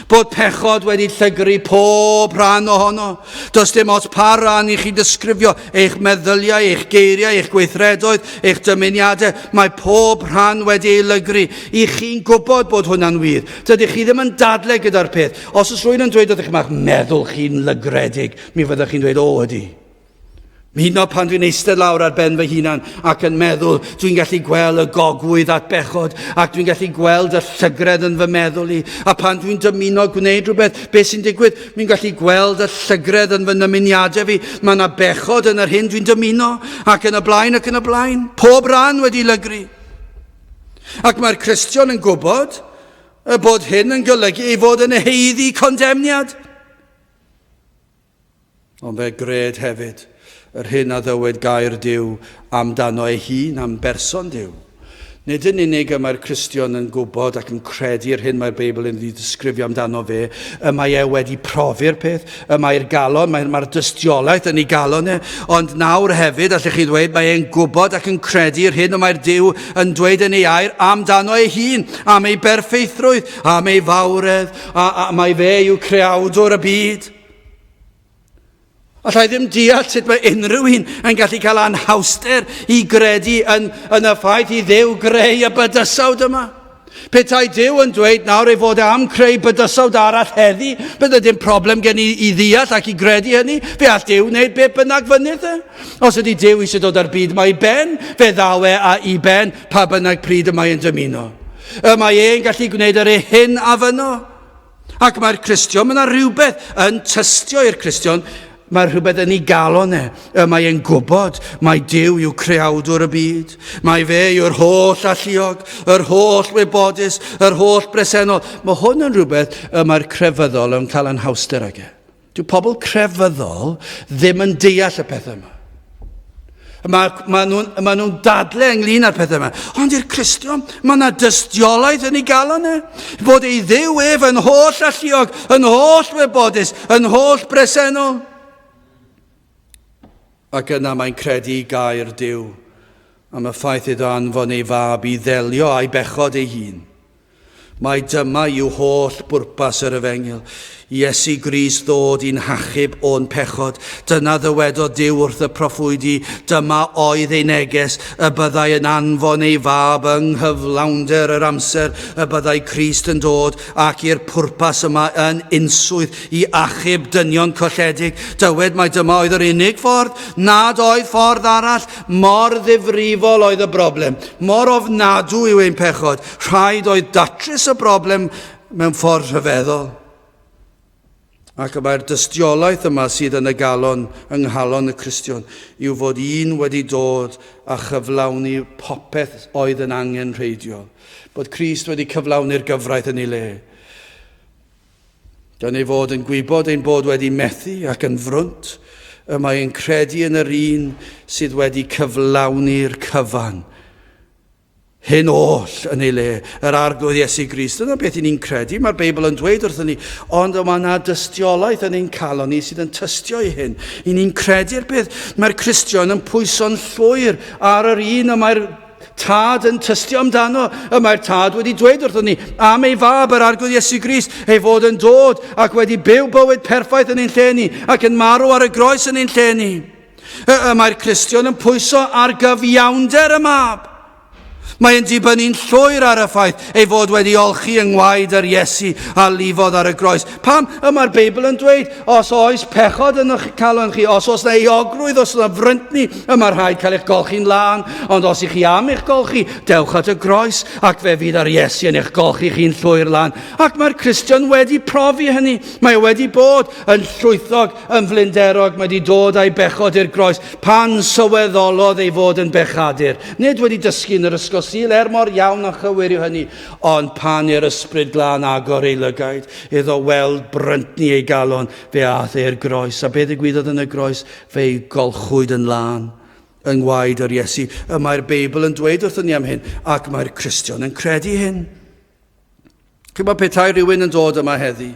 Bod pechod wedi llygru pob rhan ohono. Does dim ots pa ran i chi ddisgrifio eich meddyliau, eich geiriau, eich gweithredoedd, eich dymuniadau. Mae pob rhan wedi ei lygru. I chi'n gwybod bod hwnna'n wir. Dydych chi ddim yn dadle gyda'r peth. Os oes rhywun yn dweud wrthych chi, mae'ch meddwl chi'n lygredig, mi fyddwch chi'n dweud, o ydy. Hyd yn oed pan dwi'n eistedd lawr ar ben fy hunan ac yn meddwl, dwi'n gallu gweld y gogwydd at bechod ac dwi'n gallu gweld y llygredd yn fy meddwl i. A pan dwi'n dymuno gwneud rhywbeth, beth sy'n digwydd? Mi'n gallu gweld y llygredd yn fy nymuniadau fi. Mae yna bechod yn yr hyn dwi'n dymuno ac yn y blaen ac yn y blaen. Pob rhan wedi lygru. Ac mae'r Cristion yn gwybod y bod hyn yn golygu ei fod yn haeddu condemniad. Ond fe gred hefyd yr hyn a ddywed gair Duw amdano ei hun, am berson Duw. Nid yn unig y mae'r Cristion yn gwybod ac yn credu'r hyn mae'r Beibl yn ei ddisgrifio amdano fe, y mae e wedi profi'r peth, y mae'r galon, mae'r mae dystiolaeth yn ei galon e, ond nawr hefyd, allech chi ddweud, mae e'n gwybod ac yn credu'r hyn y mae'r Duw yn dweud yn ei air amdano ei hun, am ei berffeithrwydd, am ei fawredd, a, a mae fe yw creawdwr y byd. Alla i ddim deall sut mae unrhyw un yn gallu cael anhawster i gredu yn, yn y ffaith i Dduw greu y bydysawd yma. Petai Duw yn dweud nawr ei fod e am creu bydysawd arall heddi, bydde dim problem gen i i ddeall ac i gredu hynny. Fe all Duw wneud beth bynnag fynydd e. Os ydy Duw eisiau dod â'r byd mae i ben, fe ddaw e a i ben pa bynnag pryd y mae yn dymuno. Y mae e'n gallu gwneud yr hyn a fyno. Ac mae'r Cristion, mae yna rhywbeth yn tystio i'r Cristion, mae rhywbeth yn ei galon e. Y mae e'n gwybod mai Duw yw creawdwr y byd. Mae fe yw'r holl alluog, yr holl wybodus, yr holl bresennol. Mae hwn yn rhywbeth y mae'r crefyddol yn cael anhawster ag e. Dyw pobl crefyddol ddim yn deall y pethau yma. Mae, mae nhw'n ma nhw dadle ynglyn â'r pethau yma. Ond i'r Cristion, mae yna dystiolaeth yn ei galon e. Bod ei ddiw ef yn holl alluog, yn holl wybodus, yn holl bresennol. Ac yna mae'n credu gair Duw am y ffaith iddo anfon ei fab i ddelio â'i bechod ei hun. Mai dyma yw holl bwrpas yr Efengyl, Iesu Grist ddod i'n hachub o'n pechod. Dyna ddywedodd Duw wrth y proffwydi, dyma oedd ei neges, y byddai yn anfon ei fab yng nghyflawnder yr amser y byddai Crist yn dod ac i'r pwrpas yma yn unswydd i achub dynion colledig. Dywed mai dyma oedd yr unig ffordd, nad oedd ffordd arall. Mor ddifrifol oedd y broblem, mor ofnadw yw ein pechod. Rhaid oedd datrys y broblem mewn ffordd rhyfeddol. Ac y mae'r dystiolaeth yma sydd yn y galon, yng nghalon y Cristion, yw fod un wedi dod a chyflawni popeth oedd yn angenrheidiol. Bod Crist wedi cyflawni'r gyfraith yn ei le. Gan ei fod yn gwybod ein bod wedi methu ac yn frwnt, y mae yn credu yn yr un sydd wedi cyflawni'r cyfan. Hyn oll yn ei le, yr Arglwydd Iesu Grist. Dyna beth i ni'n credu, mae'r Beibl yn dweud wrthyn ni, ond mae yna dystiolaeth yn ein calon ni sydd yn tystio i hyn. I ni'n credu'r peth. Mae'r Cristion yn pwyso'n llwyr ar yr un y mae'r Tad yn tystio amdano, y mae'r Tad wedi dweud wrthon ni am ei fab, yr Arglwydd Iesu Grist, ei fod yn dod ac wedi byw bywyd perffaith yn ein lle ni, ac yn marw ar y groes yn ein lle ni. Y, y mae'r Cristion yn pwyso ar gyfiawnder y mab. Mae'n dibynnu'n llwyr ar y ffaith ei fod wedi olchi yng ngwaed yr Iesu a lifodd ar y groes. Pam? Y mae'r Beibl yn dweud, os oes pechod yn eich calon chi, os oes na euogrwydd, os yna fryntni, y mae rhaid cael eich golchi'n lân. Ond os ych chi am eich golchi, dewch at y groes, ac fe fydd yr Iesu yn eich golchi chi'n llwyr lân. Ac mae'r Cristion wedi profi hynny. Mae e wedi bod yn llwythog, yn flinderog, mae wedi dod â'i bechod i'r groes pan sylweddolodd ei fod yn bechadur. Nid wedi dysgu yn yr ysgol Sul, er mor iawn a chywir yw hynny, ond pan i'r Ysbryd Glân agor ei lygaid, iddo weld bryntni ei galon, fe aeth e i'r groes. A be ddigwyddodd yn y groes? Fe'i golchwyd yn lân yng ngwaed yr Iesu. Y mae'r Beibl yn dweud wrthon ni am hyn, ac mae'r Cristion yn credu hyn. Chi'n bod petai rhywun yn dod yma heddi,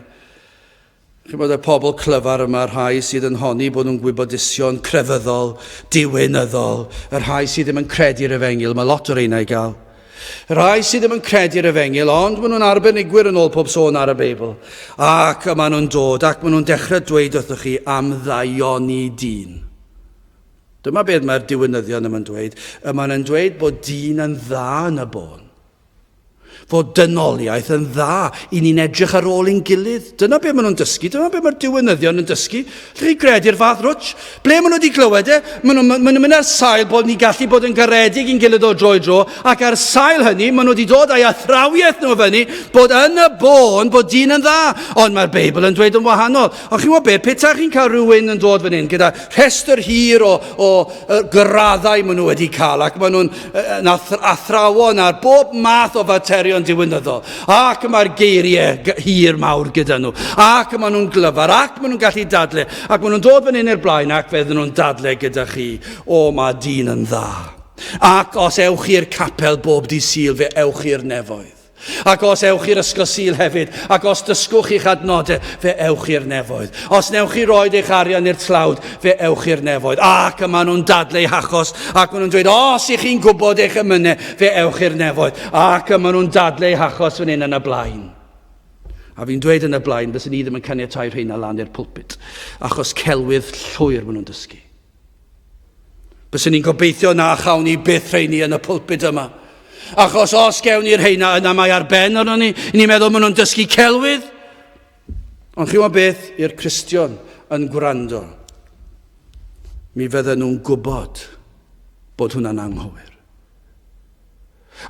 chi'n bod y pobl clyfar yma, rhai sydd yn honni bod nhw'n gwybodusion crefyddol, diwinyddol, y rhai sydd ddim yn credu'r efengyl, mae lot o'r reina i gael. Y rhai sydd ddim yn credu'r efengyl, ond maen nhw'n arbenigwyr yn ôl pob sôn ar y Beibl. Ac y maen nhw'n dod, ac maen nhw'n dechrau dweud wrthych chi am ddaioni dyn. Dyma beth mae'r diwinyddion yma'n dweud. Y maen nhw'n dweud bod dyn yn dda yn y bôn. Fod dynoliaeth yn dda i ni'n edrych ar ôl ein gilydd. Dyna be maen nhw'n dysgu, dyna be mae'r diwinyddion yn dysgu. Lle chi gredu'r fath rwtsh? Ble maen nhw wedi glywed e? Maen nhw'n maen nhw mynd ar sail bod ni'n gallu bod yn garedig i'n gilydd o dro i dro, ac ar sail hynny, maen nhw wedi dod â'i athrawiaeth nhw fyny bod yn y bôn bod dyn yn dda. Ond mae'r Beibl yn dweud yn wahanol. Ond chi'n gwybod beth, petai chi'n cael rhywun yn dod fan hyn gyda rhestr hir o, o graddau maen nhw wedi cael, ac maen nhw'n yn athrawon ar bob math o faterion diwinyddol, ac mae'r geiriau hir mawr gyda nhw, ac maen nhw'n glyfar, ac maen nhw'n gallu dadle, ac maen nhw'n dod fan hyn i'r blaen, ac fe nhw'n dadle gyda chi, o, mae dyn yn dda. Ac os ewch i'r capel bob di Sul, fe ewch i'r nefoedd. Ac os ewch i'r ysgol Sul hefyd, ac os dysgwch i'ch adnodau, fe ewch i'r nefoedd. Os newch chi roed eich arian i'r tlawd, fe ewch i'r nefoedd. Ac y maen nhw'n dadlau hachos, ac maen nhw'n dweud, os ych chi'n gwybod eich emynau, fe ewch i'r nefoedd. Ac y maen nhw'n dadlau hachos fan hyn yn y blaen. A fi'n dweud yn y blaen, fyswn i ddim yn caniatáu rheina lan i'r pulpit, achos celwydd llwyr maen nhw'n dysgu. Byswn ni'n gobeithio na chawn ni byth rheini yn y pulpit yma. Achos os gewn ni'r rheina yna mae ar ben arno ni, ni'n meddwl maen nhw'n dysgu celwydd. Ond chi'n gwybod beth i'r Cristion yn gwrando? Mi fydden nhw'n gwybod bod hwnna'n anghywir.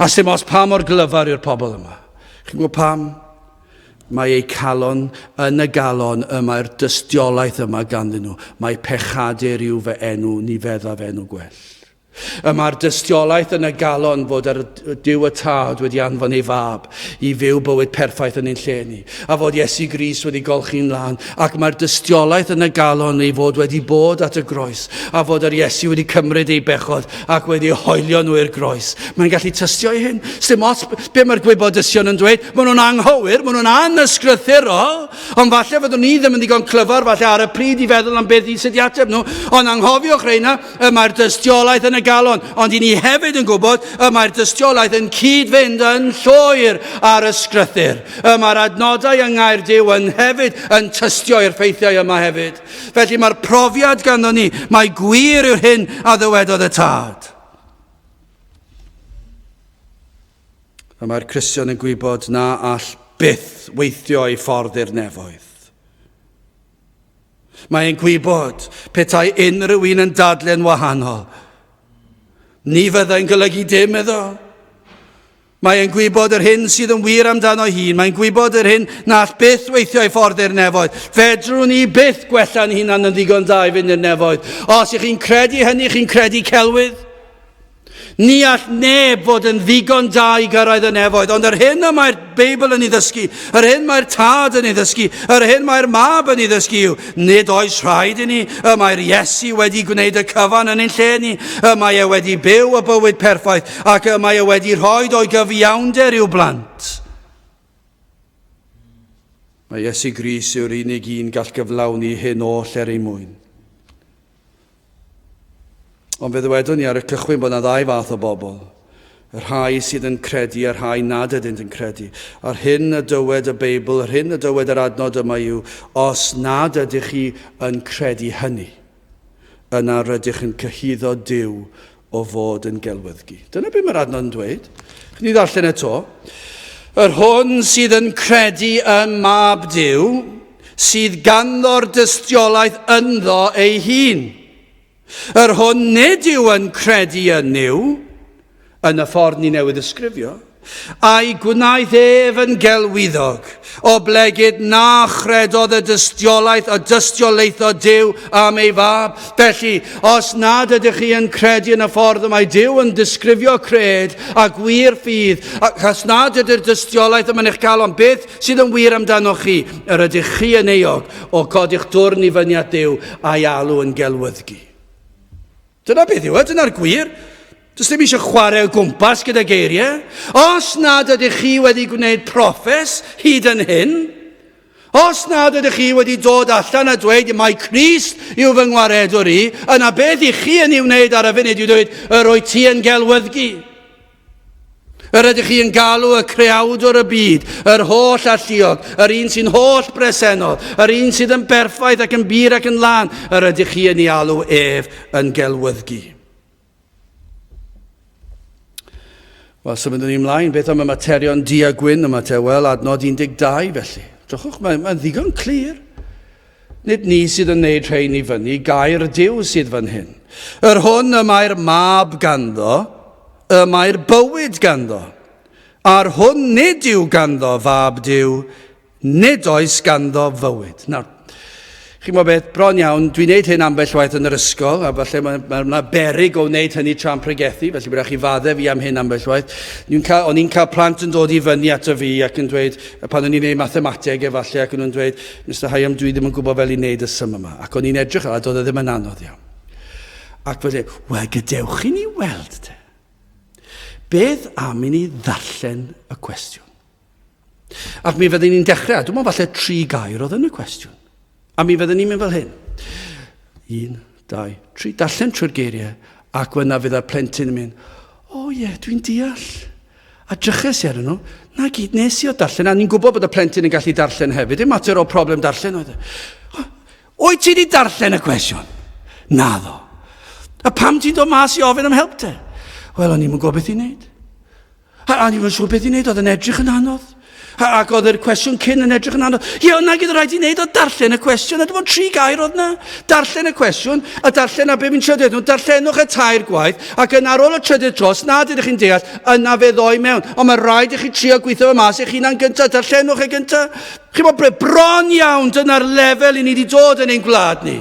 A sim os pa mor glyfar yw'r pobl yma. Chi'n gwybod pam? Mae eu calon yn y galon y mae'r dystiolaeth yma ganddyn nhw. Mae pechadur yw fy enw, ni feddaf enw gwell. Y mae'r dystiolaeth yn y galon fod yr Duw y Tad wedi anfon ei fab i fyw bywyd perffaith yn ein lle ni, a fod Iesu Grist wedi golchi'n lân, ac mae'r dystiolaeth yn y galon ei fod wedi bod at y groes, a fod yr Iesu wedi cymryd ei bechod ac wedi hoelio nhw i'r groes. Mae'n gallu tystio i hyn. Sdim ots be mae'r gwybodusion yn dweud, maen nhw'n anghywir, maen nhw'n anysgrythurol, Ond falle fyddwn ni ddim yn ddigon clyfar, falle ar y pryd i feddwl am beth i sut i ateb nhw, ond anghofiwch reina, y mae'r dystiolaeth yn y galon, ond i ni hefyd yn gwybod y mae'r dystiolaeth yn cyd-fynd yn llwyr ar y sgrythyr. Y mae'r adnodau yng Ngair Duw yn hefyd yn tystio i'r ffeithiau yma hefyd. Felly mae'r profiad ganddo ni, mae gwir yw'r hyn a ddywedodd y tad. Y mae'r Cristion yn gwybod na all byth weithio ei ffordd i'r nefoedd. Mae'n gwybod petai unrhyw un yn dadle'n wahanol, ni fyddai'n golygu dim iddo. Mae'n gwybod yr hyn sydd yn wir amdano hun. Mae'n gwybod yr hyn na all byth weithio ei ffordd i'r nefoedd. Fedrwn ni byth gwella'n hunan yn ddigon da i fynd i'r nefoedd. Os ych chi'n credu hynny, chi'n credu celwydd. Ni all neb fod yn ddigon da i gyrraedd y nefoedd, ond yr hyn y mae'r Beibl yn ei ddysgu, yr hyn mae'r Tad yn ei ddysgu, yr hyn mae'r Mab yn ei ddysgu yw, nid oes rhaid i ni, y mae'r Iesu wedi gwneud y cyfan yn ein lle ni, y mae e wedi byw y bywyd perffaith, ac y mae e wedi rhoi o'i gyfiawnder i'w blant. Mae Iesu Grist yw'r unig un gall gyflawni hyn oll er ei mwyn. Ond fe ddywedwn ni ar y cychwyn bod yna ddau fath o bobl, y rhai sydd yn credu a'r rhai nad ydynt yn credu. A'r hyn y dywed y Beibl, yr hyn y dywed yr adnod yma yw, os nad ydych chi yn credu hynny, yna rydych yn cyhuddo Duw o fod yn gelwyddgi. Dyna beth mae'r adnod yn dweud. Chyn i ddarllen eto. Yr hwn sydd yn credu ym Mab Duw, sydd ganddo'r dystiolaeth ynddo ei hun. Yr hwn nid yw yn credu yn Nuw, yn y ffordd ni newydd ysgrifio, a'i gwnaeth ef yn gelwyddog, oblegid na chredodd y dystiolaeth y dystiolaetho Duw am ei fab. Felly, os nad ydych chi yn credu yn y ffordd y mae Duw yn disgrifio cred a gwir ffydd, ac os nad ydy'r dystiolaeth yma'n eich calon, beth sydd yn wir amdanoch chi? Yr ydych chi yn euog o godi'ch dwrn i fyny at Dduw a'i alw yn gelwyddgi. Dyna beth yw e, dyna'r gwir. Does dim eisiau chwarae o gwmpas gyda geiriau. Os nad ydych chi wedi gwneud proffes hyd yn hyn, os nad ydych chi wedi dod allan a dweud mai Crist yw fy ngwaredwr i, yna beth i chi yn ei wneud ar y funud yw dweud, yr wyt ti yn gelwyddgi. Yr ydych chi yn galw y creawdwr y byd, yr holl alluog, yr un sy'n holl bresennol, yr un sydd yn berffaith ac yn bur ac yn lân, yr ydych chi yn ei alw ef yn gelwyddgi. Wel, symudwn ni ymlaen. Beth am y materion du a gwyn yma te? Wel, adnod 12 felly. Drychwch, mae'n mae ddigon clir. Nid ni sydd yn neud rhain i fyny, gair Duw sydd fan hyn. Yr hwn y mae'r mab ganddo, y mae'r bywyd ganddo. A'r hwn nid yw ganddo fab Duw, nid oes ganddo fywyd. Nawr, chi'n gwybod beth, bron iawn, dwi'n neud hyn ambell waith yn yr ysgol, a falle mae ma, ma berig o wneud hynny tra'n pregethu, felly bydd chi faddef fi am hyn ambell waith. Cael, o'n i'n cael plant yn dod i fyny ato fi ac yn dweud, pan o'n i'n neud mathemateg efallai, ac o'n nhw'n dweud, Mr Hyam, dwi ddim yn gwybod fel i wneud y sum yma. Ac o'n i'n edrych ar, a doedd e ddim yn anodd iawn. Ac felly, wel, gadewch i ni weld te. Beth am i ni ddarllen y cwestiwn? Ac mi fydden ni'n dechrau, dwi'n meddwl falle tri gair oedd yn y cwestiwn. A mi fydden ni'n mynd fel hyn. Un, dau, tri. Darllen trwy'r geiriau, ac yna fydd y plentyn yn mynd, o oh, ie, yeah, dwi'n deall. A dryches i arnyn nhw, na gyd nes i o darllen, a ni'n gwybod bod y plentyn yn gallu darllen hefyd, dim mater o problem darllen oedd e. Wyt ti wedi darllen y cwestiwn? Naddo. A pam ti'n dod mas i ofyn am help te? Wel, o'n i'n gwybod beth i wneud. A o'n i'n siŵr beth i wneud, oedd yn edrych yn anodd. Ac oedd yr cwestiwn cyn yn edrych yn anodd. Ie, ond nag oedd rhaid i wneud oedd darllen y cwestiwn, a dim ond tri gair oedd na. Darllen y cwestiwn, a darllen a be fi'n trio dweud nhw, darllenwch y tair gwaith, ac yn ar ôl y trydydd tro, os nad ydych chi'n deall, yna fe ddoi mewn. Ond mae rhaid i chi trio gweithio fe mas eich hunan gyntaf, darllenwch e gyntaf. Chi'n bod bron iawn dyna'r lefel i ni wedi dod yn ein gwlad ni.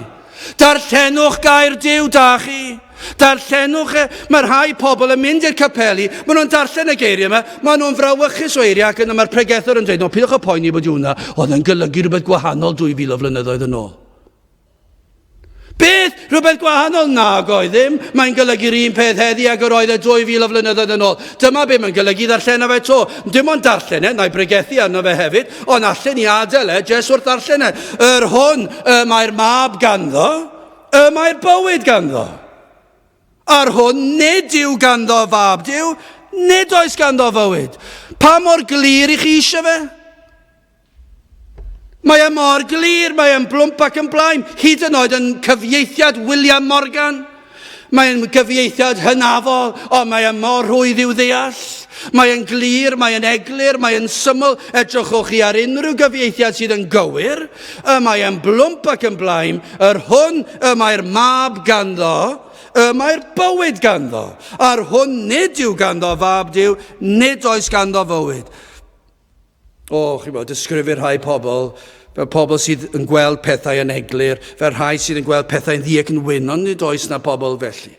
Darllenwch gair Duw da chi. Darllenwch e. Mae rhai pobl yn mynd i'r capeli, maen nhw'n darllen y geiriau yma, maen nhw'n frawychus o eiriau ac yna mae'r pregethwr yn dweud, no, pidwch â poeni bod hwnna, oedd yn golygu rhywbeth gwahanol 2000 o flynyddoedd yn ôl. Beth? Rhywbeth gwahanol? Nag oedd ddim. Mae'n golygu'r un peth heddi ag yr oedd e 2000 o flynyddoedd yn ôl. Dyma be mae'n golygu ddarllen fe to. Dim ond darllen e, na i bregethu arno fe hefyd, ond allen i adael e jes wrth ddarllen e. Yr hwn y mae'r mab ganddo, y mae'r bywyd ganddo. A'r hwn nid yw ganddo fab Duw, nid oes ganddo fywyd. Pa mor glir i chi eisiau fe? Mae e mor glir, mae e'n blwmp ac yn blaen, hyd yn oed yn cyfieithiad William Morgan. Mae'n gyfieithiad hynafol, ond mae e mor rhwydd i'w ddeall. Mae e'n glir, mae e'n eglur, mae e'n syml. Edrychwch chi ar unrhyw gyfieithiad sydd yn gywir. Y mae e'n blwmp ac yn blaen. Yr hwn y mae'r mab ganddo, y mae'r bywyd ganddo. A'r hwn nid yw ganddo fab Duw, nid oes ganddo fywyd. O, chi'n bod, disgrifir rhai pobl fel pobl sydd yn gweld pethau yn eglur, fel rhai sydd yn gweld pethau'n ddu ac yn wyn, ond nid oes na pobl felly.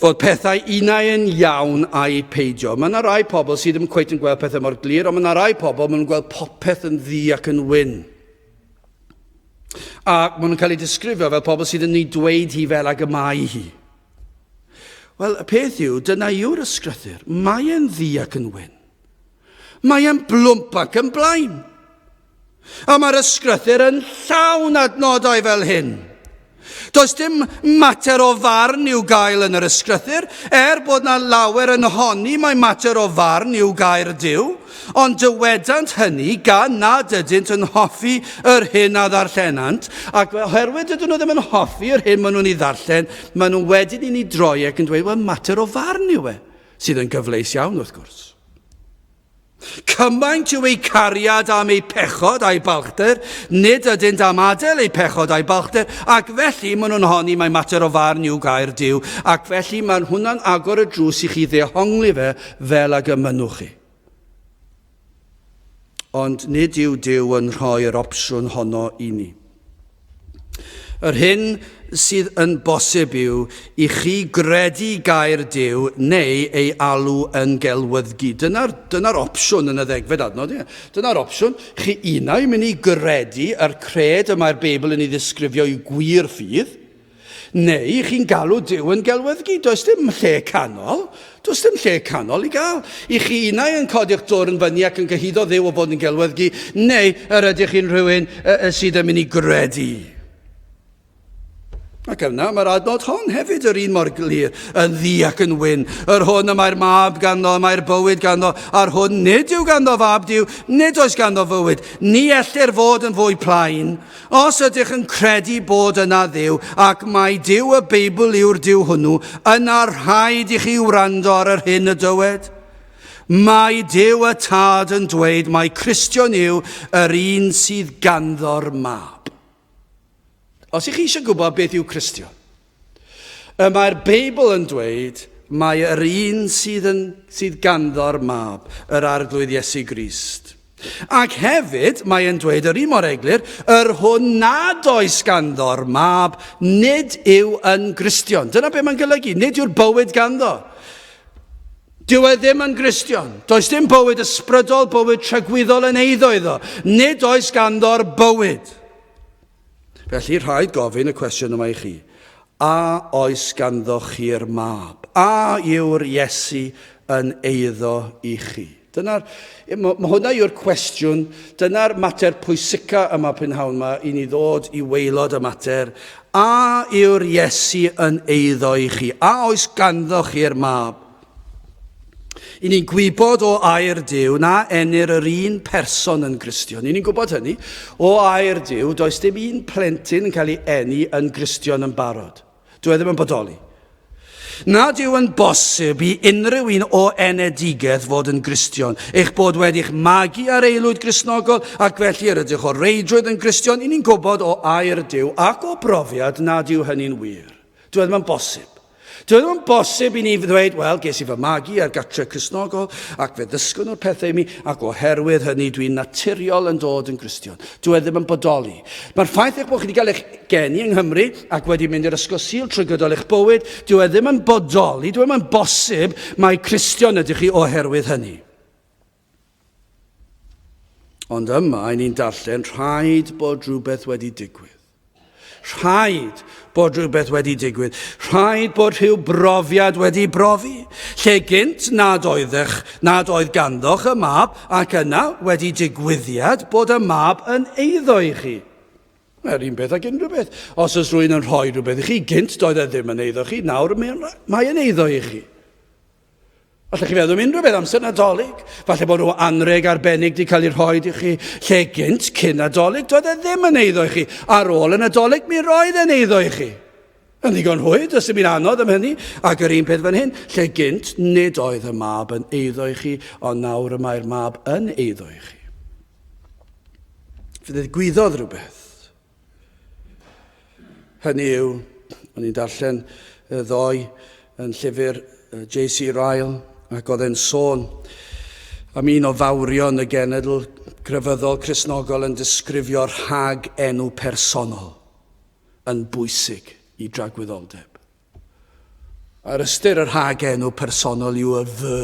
Fod pethau unau yn iawn a'i peidio. Mae yna rai pobl sydd ddim cweit yn gweld pethau mor glir, ond mae yna rai pobl maen nhw'n gweld popeth yn ddu ac yn wyn. A maen nhw'n cael eu disgrifio fel pobl sydd yn ei dweud hi fel ag y mae hi. Wel, y peth yw, dyna yw'r ysgrythur. Mae e'n ddu ac yn wyn. Mae e'n blwmp ac yn blaen. A mae'r ysgrythur yn llawn adnodau fel hyn. Does dim mater o farn i'w gael yn yr ysgrythur, er bod na lawer yn honni mai mater o farn yw gair Duw. Ond dywedant hynny gan nad ydynt yn hoffi yr hyn a ddarllenant, ac oherwydd dydyn nhw ddim yn hoffi yr hyn maen nhw'n ei ddarllen, maen nhw wedyn i ni droi ac yn dweud, wel, mater o farn yw e, sydd yn gyfleus iawn, wrth gwrs. Cymaint yw eu cariad am eu pechod a'u balchder, nid ydynt am adael eu pechod a'u balchder, ac felly maen nhw'n honni mai mater o farn yw gair Duw, ac felly mae'n hwnna'n agor y drws i chi ddehongli fe fel ag y mynnwch chi. Ond nid yw Duw yn rhoi'r opsiwn honno i ni. Yr hyn sydd yn bosib yw i chi gredu gair Duw neu ei alw yn gelwyddgi. Dyna'r dyna opsiwn yn y ddegfed adnod. Ie. Dyna'r opsiwn. Chi unau mynd i gredu yr cred y mae'r Beibl yn ei ddisgrifio i gwir ffydd, Neu chi'n galw Duw yn gelwyddgi. Does dim lle canol. Does dim lle canol i gael. I chi unau yn codi'ch dwrn fyny ac yn cyhuddo Dduw o fod yn gelwyddgi, neu yr ydych chi'n rhywun sydd yn mynd i gredu. Ac yna mae'r adnod hon hefyd yr un mor glir, yn ddu ac yn wyn. Yr hwn y mae'r mab ganddo, y mae'r bywyd ganddo, a'r hwn nid yw ganddo fab Duw, nid oes ganddo fywyd. Ni ellir fod yn fwy plaen. Os ydych yn credu bod yna Dduw, ac mai Duw y Beibl yw'r Duw hwnnw, yna rhaid i chi wrando ar yr hyn y dywed. Mae Duw y Tad yn dweud mai Cristion yw yr un sydd ganddo'r mab. Os ych chi eisiau gwybod beth yw Cristion, y mae'r Beibl yn dweud mai yr un sydd, yn, sydd ganddo'r mab, yr Arglwydd Iesu Grist. Ac hefyd, mae e'n dweud yr un mor eglur, yr hwn nad oes ganddo'r mab, nid yw yn Gristion. Dyna beth mae'n golygu, nid yw'r bywyd ganddo. Dyw e ddim yn Gristion. Does dim bywyd ysbrydol, bywyd tragwyddol yn eiddo iddo. Nid oes ganddo'r bywyd. Felly, rhaid gofyn y cwestiwn yma i chi. A oes ganddo chi'r mab? A yw'r Iesu yn eiddo i chi? Dyna'r, mae hwnna yw'r cwestiwn, dyna'r mater pwysica yma prynhawn yma i ni ddod i waelod y mater. A yw'r Iesu yn eiddo i chi? A oes ganddo chi'r mab? I ni'n gwybod o air Duw na enir yr un person yn Gristion. I ni'n gwybod hynny. O air Duw, does dim un plentyn yn cael ei eni yn Gristion yn barod. Dyw e ddim yn bodoli. Nad yw yn bosib i unrhyw un o enedigaeth fod yn Gristion. Eich bod wedi'ch magu ar aelwyd Gristnogol ac felly yr ydych o reidrwydd yn Gristion. I ni'n gwybod o air Duw ac o brofiad nad yw hynny'n wir. Dyw e ddim yn bosib. Dyw e ddim yn bosib i ni ddweud, wel, ges i fy magu ar gatre Cristnogol ac fe ddysgon nhw'r pethau i mi ac oherwydd hynny dwi'n naturiol yn dod yn Gristion. Dyw e ddim yn bodoli. Mae'r ffaith eich bod chi wedi cael eich geni yng Nghymru ac wedi mynd i'r ysgol Sul trwy gydol eich bywyd, dyw e ddim yn bodoli, dyw e ddim yn bosib mai Cristion ydych chi oherwydd hynny. Ond yma, i ni'n darllen, rhaid bod rhywbeth wedi digwydd. Rhaid bod rhywbeth wedi digwydd. Rhaid bod rhyw brofiad wedi brofi. Lle gynt nad oeddech, nad oedd ganddoch y mab, ac yna wedi digwyddiad bod y mab yn eiddo i chi. Mae'r un peth ag unrhyw beth. Os oes rhywun yn rhoi rhywbeth i chi, gynt doedd e ddim yn eiddo chi, nawr mae'n eiddo i chi. Allech chi feddwl am unrhyw beth amser Nadolig. Falle bod rhyw anreg arbennig wedi cael ei rhoi i chi lle gynt cyn Nadolig, doedd e ddim yn eiddo i chi. Ar ôl y Nadolig, mi roedd e'n eiddo i chi. Yn ddigon hwy, does dim un anodd am hynny. Ac yr un peth fan hyn, lle gynt nid oedd y mab yn eiddo i chi, ond nawr y mae'r mab yn eiddo i chi. Fe ddigwyddodd rhywbeth. Hynny yw, o'n i'n darllen ddoe yn llyfr J.C. Ryle, ac oedd e'n sôn am un o fawrion y genedl grefyddol Cristnogol yn disgrifio rhag enw personol yn bwysig i dragwyddoldeb. A'r ystyr y rhag enw personol yw y fy.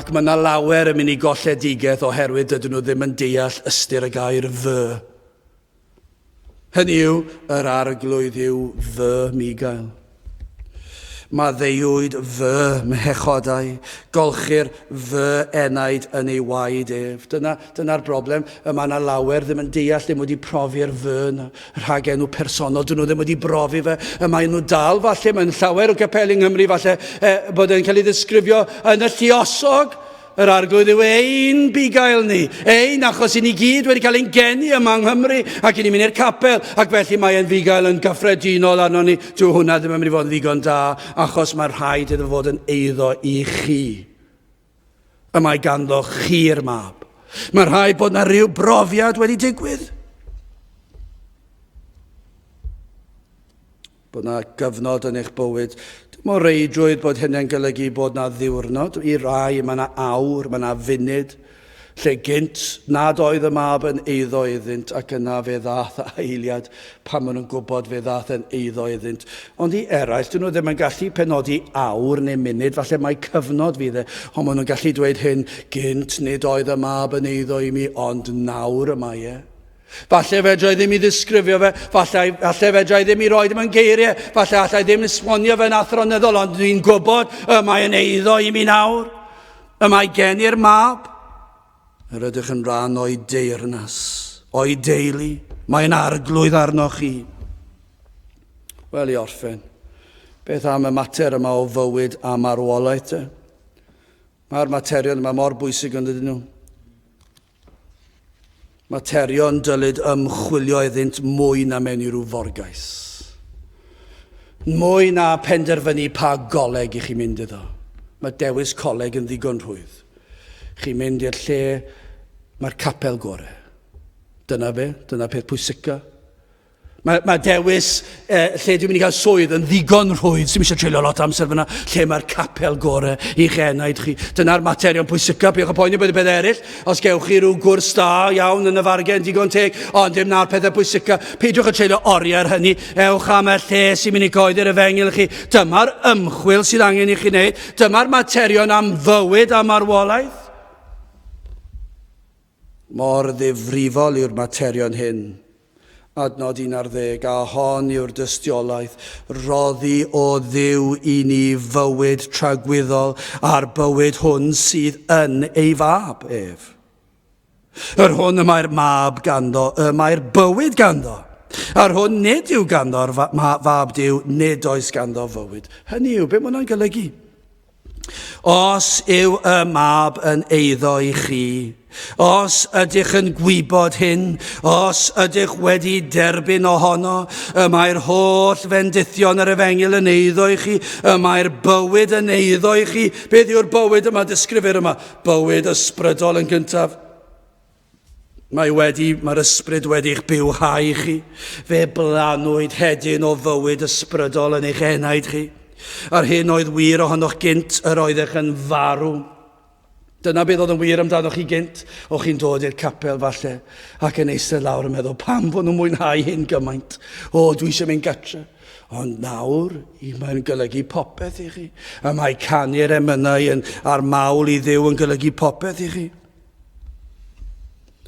Ac mae yna lawer yn mynd i golledigaeth oherwydd dydyn nhw ddim yn deall ystyr y gair fy. Hynny yw, yr arglwydd yw fy migael. Maddeuwyd fy mhechodau, golchir fy enaid yn ei waed ef. Dyna, dyna'r broblem. Y mae yna lawer ddim yn deall, ddim wedi profi'r fy yna, rhag enw personol, dyn nhw ddim wedi brofi fe. Y mae nhw dal falle, mae'n llawer o gapeli yng Nghymru falle, eh, bod e'n cael ei ddisgrifio yn y lluosog. Yr arglwydd yw ein bugail ni, ein achos i ni gyd wedi cael ein geni yma yng Nghymru ac i ni'n mynd i'r capel ac felly mae e'n fugail yn gyffredinol arno ni. Dyw hwnna ddim yn mynd i fod yn ddigon da achos mae rhaid iddo fod yn eiddo i chi. Y mae ganddo chi'r mab. Mae rhaid bod na rhyw brofiad wedi digwydd. Bod 'na gyfnod yn eich bywyd. Dim o reidrwydd bod hynny'n golygu bod 'na ddiwrnod. I rai, mae 'na awr, mae 'na funud, lle gynt nad oedd y mab yn eiddo iddynt ac yna fe ddath eiliad pan maen nhw'n gwybod fe ddath yn eiddo iddynt. Ond i eraill, dyn nhw ddim yn gallu penodi awr neu munud, falle mai cyfnod fydd e, ond maen nhw'n gallu dweud hyn, gynt nid oedd y mab yn eiddo i mi, ond nawr y mae e. Falle fedra i ddim i ddisgrifio fe, falle, falle fedra i ddim i roi mewn geiriau, falle allai ddim esbonio fe'n athronyddol, ond dwi'n gwybod y mae yn eiddo i mi nawr. Y mae gen i'r mab. Yr ydych yn rhan o'i deyrnas, o'i deulu. Mae'n arglwydd arnoch chi. Wel, i orffen, beth am y mater yma o fywyd a marwolaeth te? Mae'r materion yma mor bwysig ond ydyn nhw. Materion dylid ymchwilio iddynt mwy na mewn i ryw forgais. Mwy na phenderfynu pa goleg i chi mynd iddo. Mae dewis coleg yn ddigon rhwydd. Chi'n mynd i'r lle mae'r capel gore. Dyna fe, dyna peth pwysica. Mae, mae dewis eh, lle dwi'n mynd i gael swydd yn ddigon rhwydd, sy'n eisiau treulio lot amser fyna, lle mae'r capel gore i'ch enaid chi. Dyna'r materion pwysica, peidiwch â poeni bod y peth eraill. Os gewch chi rhyw gwrs da iawn yn y fargen digon teg, ond dim na'r pethau pwysica. Peidiwch â treulio oriau ar hynny, ewch am y lle sy'n mynd i goeddi'r efengyl chi. Dyma'r ymchwil sydd angen i chi wneud. Dyma'r materion am fywyd a marwolaeth. Mor ddifrifol yw'r materion hyn. Adnod 11, a hon yw'r dystiolaeth, roddi o Dduw i ni fywyd tragwyddol, a'r bywyd hwn sydd yn ei fab ef. Yr hwn y mae'r mab ganddo, y mae'r bywyd ganddo. A'r hwn nid yw ganddo'r fab Duw, nid oes ganddo fywyd. Hynny yw, beth mae hwnna'n golygu? Os yw y mab yn eiddo i chi, os ydych yn gwybod hyn, os ydych wedi derbyn ohono, y mae'r holl fendithion yr efengyl yn eiddo i chi, y mae'r bywyd yn eiddo i chi. Beth yw'r bywyd yma disgrifir yma? Bywyd ysbrydol yn gyntaf. Mae wedi, mae'r ysbryd wedi'ch bywhau chi. Fe blanwyd hedyn o fywyd ysbrydol yn eich enaid chi. A'r hyn oedd wir ohonoch gynt, yr oeddech yn farw. Dyna beth oedd yn wir amdanoch chi gynt. O'ch chi'n dod i'r capel falle ac yn eistedd lawr yn meddwl pam fod nhw'n mwynhau hyn gymaint. O, dwi eisiau mynd gatre. Ond nawr, mae'n golygu popeth i chi. A mae canu'r emynau yn, a'r mawl i Dduw yn golygu popeth i chi.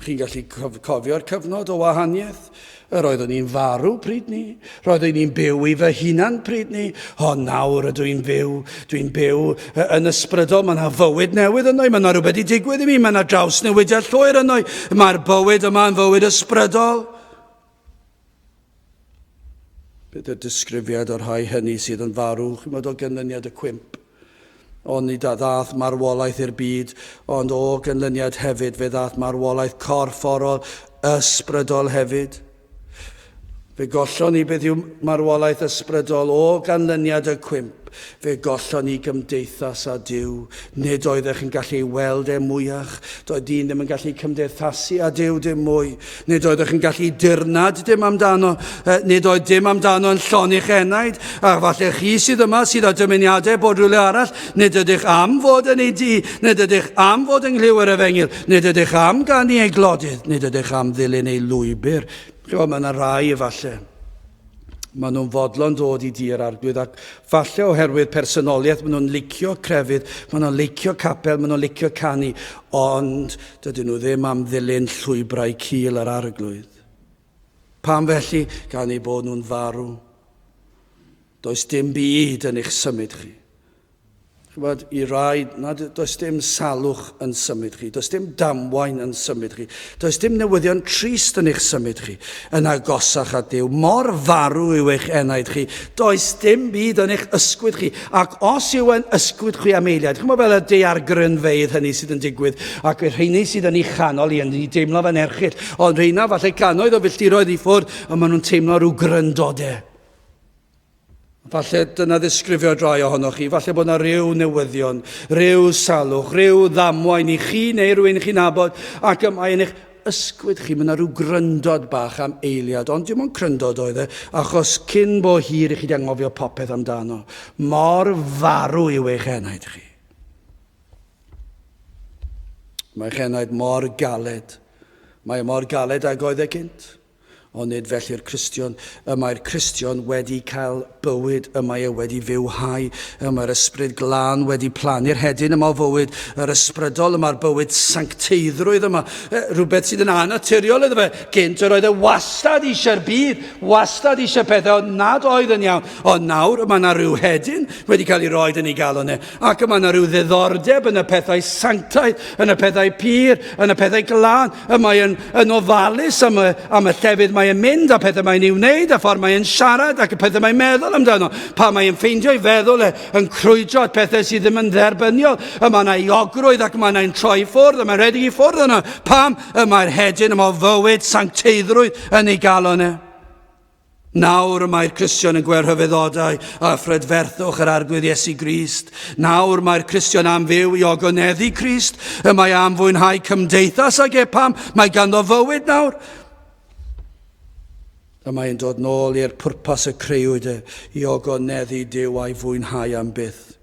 Chi'n gallu cofio'r cyfnod o wahaniaeth? Yr oeddwn i'n farw pryd ni. Roeddwn i'n byw i fy hunan pryd ni. Ond nawr ydw i'n fyw. Dwi'n byw yn ysbrydol. Mae yna fywyd newydd yno. Mae yna rhywbeth i digwydd i mi. Mae yna drawsnewidiad llwyr yno. Mae'r bywyd yma yn fywyd ysbrydol. Bydd y disgrifiad o'r rhai hynny sydd yn farw, chimod, o ganlyniad y cwymp. Ond nid a ddaeth marwolaeth i'r byd, ond o ganlyniad hefyd fe ddaeth marwolaeth corfforol ysbrydol hefyd. Fe gollon ni beth yw marwolaeth ysbrydol o ganlyniad y cwymp. Fe gollon ni gymdeithas â Duw. Nid oeddech yn gallu ei weld e mwyach. Doedd dyn ddim yn gallu cymdeithasu â Duw dim mwy. Nid oeddech yn gallu dirnad dim amdano. Nid oedd dim amdano yn llonni'ch enaid. A falle chi sydd yma sydd â dymuniadau bod rhywle arall, nid ydych am fod yn ei dŷ, nid ydych am fod yng nghlyw yr efengyl, nid ydych am ganu ei glodydd, nid ydych am ddilyn ei lwybr. Chymod, mae yna rai efallai. Maen nhw'n fodlon dod i dir arglwydd ac falle oherwydd personoliaeth maen nhw'n licio crefydd, maen nhw'n licio capel, maen nhw'n licio canu, ond dydyn nhw ddim am ddilyn llwybrau cul yr arglwydd. Pam felly? Gan eu bod nhw'n farw. Does dim byd yn eich symud chi. Chymod, i rai, nad, does dim salwch yn symud chi, does dim damwain yn symud chi, does dim newyddion trist yn eich symud chi, yn agosach at Dduw. Mor farw yw eich enaid chi, does dim byd yn eich ysgwyd chi, ac os yw yn ysgwyd chi am eiliad, chymod fel y daeargrynfeydd hynny sydd yn digwydd, ac y rheiny sydd yn ei chanol i yn ei deimlo fe'n erchyll, ond rheina falle gannoedd o filltiroedd i ffwrdd, ond maen nhw'n teimlo rhyw gryndodau. Falle dyna ddisgrifio rai ohonoch chi, falle bod yna rhyw newyddion, rhyw salwch, rhyw ddamwain i chi neu rhywun chi'n nabod, ac y mae yn eich ysgwyd chi, mae yna rhyw gryndod bach am eiliad, ond dim ond cryndod oedd e, achos cyn bo hir i chi di anghofio popeth amdano. Mor farw yw eich enaid chi. Mae eich enaid mor galed. Mae e mor galed ag oedd e gynt. Ond nid felly'r Cristion. Y mae'r Cristion wedi cael bywyd, y mae e wedi fywhau, y mae'r Ysbryd Glân wedi plannu'r hedyn yma o fywyd, yr ysbrydol, y mae'r bywyd sancteiddrwydd yma, rhywbeth sydd yn annaturiol iddo fe. Gynt yr oedd e wastad eisiau'r byd, wastad eisiau pethau ond nad oedd yn iawn. Ond nawr y mae yna rhyw hedyn wedi cael ei roed yn ei galon e, ac y mae yna rhyw ddiddordeb yn y pethau sanctaidd, yn y pethau pur, yn y pethau glân. Y mae yn, yn ofalus am y, am y llefydd mae e'n mynd a pethau mae'n ei wneud a ffordd mae'n siarad ac y pethau mae'n meddwl amdano. Pa mae'n ffeindio ei feddwl e yn crwydro at pethau sydd ddim yn dderbyniol. Y mae yna euogrwydd ac mae yna'n troi i ffwrdd, y mae'n rhedeg i ffwrdd yna. Pam? Y mae'r hedyn yma o fywyd sancteiddrwydd yn ei galon e. Nawr y mae'r Cristion yn gweld rhyfeddodau a phrydferthwch yr Arglwydd Iesu Grist. Nawr mae'r Cristion am fyw i ogoneddu Crist. Y mae am fwynhau cymdeithas ag e pam mae ganddo fywyd nawr. Y mae'n dod nôl i'r pwrpas y creuwyd e, i ogoneddu Duw a'i fwynhau am byth.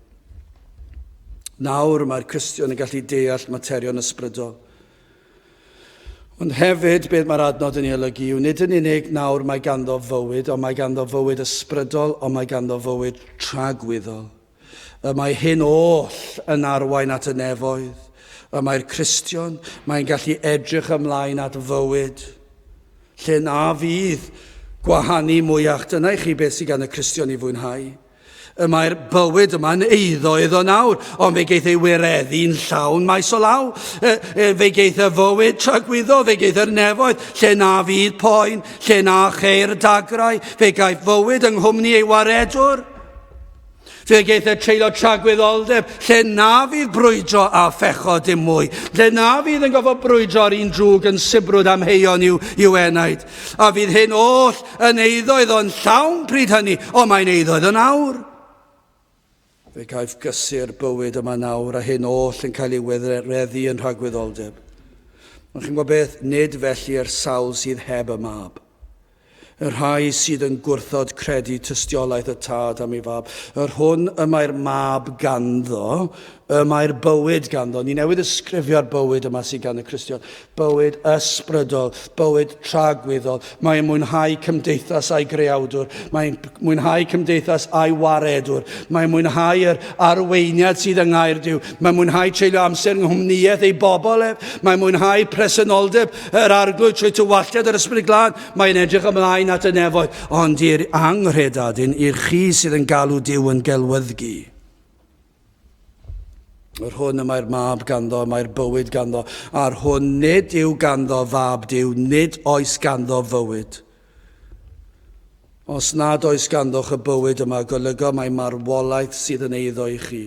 Nawr mae'r Cristion yn gallu deall materion ysbrydol. Ond hefyd, beth mae'r adnod yn ei olygu yw nid yn unig nawr mae ganddo fywyd, ond mae ganddo fywyd ysbrydol, ond mae ganddo fywyd tragwyddol. Y mae hyn oll yn arwain at y nefoedd. Y mae'r Cristion, mae'n gallu edrych ymlaen at fywyd lle na fydd gwahanu mwyach. Dyna i chi beth sydd gan y Cristion i fwynhau. Y mae'r bywyd yma'n eiddo iddo nawr, ond fe geith ei wireddu'n llawn maes o law. E, e, fe geith y fywyd tragwyddo, fe geith yr nefoedd, lle na fydd poen, lle na cheir dagrau, fe gaiff fywyd yng nghwmni ei waredwr. Fe geith y treulio tragwyddoldeb, lle na fydd brwydro a phechod dim mwy, lle na fydd yn gofod brwydro ar un drwg yn sibrwd amheuon i'w, i'w enaid. A fydd hyn oll yn eiddo iddo'n llawn pryd hynny, ond mae'n eiddo iddo nawr. Fe gaiff gysur bywyd yma nawr, a hyn oll yn cael ei wireddu yn rhagwyddoldeb. Ond chi'n gwybod beth? Nid felly'r sawl sydd heb y mab. Y rhai sydd yn gwrthod credu tystiolaeth y tad am ei fab. Yr hwn y mae'r mab ganddo, y mae'r bywyd ganddo. Ni newydd ysgrifio'r bywyd yma sydd gan y Cristion. Bywyd ysbrydol, bywyd tragwyddol. Mae'n mwynhau cymdeithas a'i greawdwr. Mae'n mwynhau cymdeithas a'i waredwr. Mae'n mwynhau yr arweiniad sydd yng ngair Duw. Mae'n mwynhau treulio amser yng nghwmnïaeth ei bobl ef. Mae'n mwynhau presenoldeb yr arglwydd trwy tywalltiad yr ysbryd glân. Mae'n edrych ymlaen at y nefoedd. Ond i'r anghredadun, i'r chi sydd yn galw Duw yn gelwyddgi. Yr hwn y mae'r mab ganddo, y mae'r bywyd ganddo, a'r hwn nid yw ganddo fab Duw, nid oes ganddo fywyd. Os nad oes ganddoch y bywyd yma, golyga mai marwolaeth sydd yn eiddo i chi.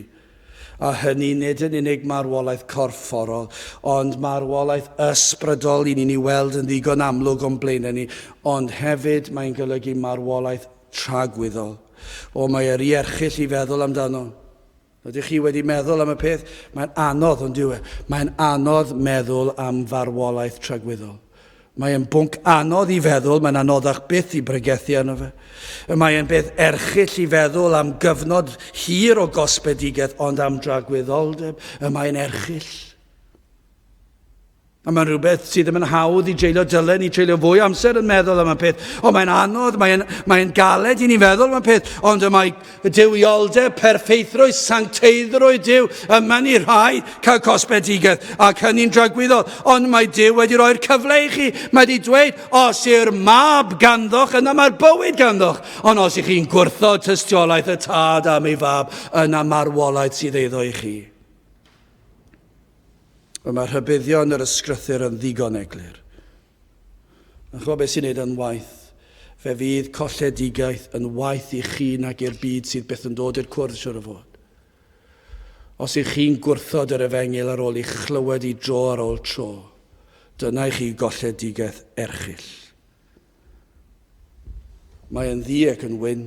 A hynny nid yn unig marwolaeth corfforol, ond marwolaeth ysbrydol i ni'n ei weld yn ddigon amlwg o'n blaenau ni, ond hefyd mae'n golygu marwolaeth tragwyddol. O, mae yr erchyll i feddwl amdano. Ydych chi wedi meddwl am y peth? Mae'n anodd, ond yw e? Mae'n anodd meddwl am farwolaeth tragwyddol. Mae'n bwnc anodd i feddwl, mae'n anoddach byth i bregethu arno fe. Mae'n beth erchyll i feddwl am gyfnod hir o gosbedigaeth, ond am dragwyddoldeb, y mae'n erchyll. A mae'n rhywbeth sydd ddim yn hawdd i dreulio, dylen ni treulio fwy o amser yn meddwl am y peth. Ond mae'n anodd, mae'n mae galed i ni feddwl am y peth, ond y mae duwioldeb, perffeithrwydd, sancteiddrwydd Duw, yma ni rhaid cael cosbedigaeth, ac hynny'n dragwyddol. Ond mae Duw wedi rhoi'r cyfle i chi. Mae wedi dweud, os yw'r mab ganddoch, yna mae'r bywyd ganddoch. Ond os ych chi'n gwrthod tystiolaeth y tad am ei fab, yna marwolaeth sydd eiddo i chi. Y mae rhybuddion yr ysgrythur yn ddigon eglur. A chymod beth sy'n neud yn waith? Fe fydd colledigaeth yn waith i chi nag i'r byd sydd byth yn dod i'r cwrdd, siwr o fod. Os ych chi'n gwrthod yr efengyl ar ôl i chlywed i dro ar ôl tro, dyna i chi golledigaeth erchyll. Mae yn ddu ac yn wyn.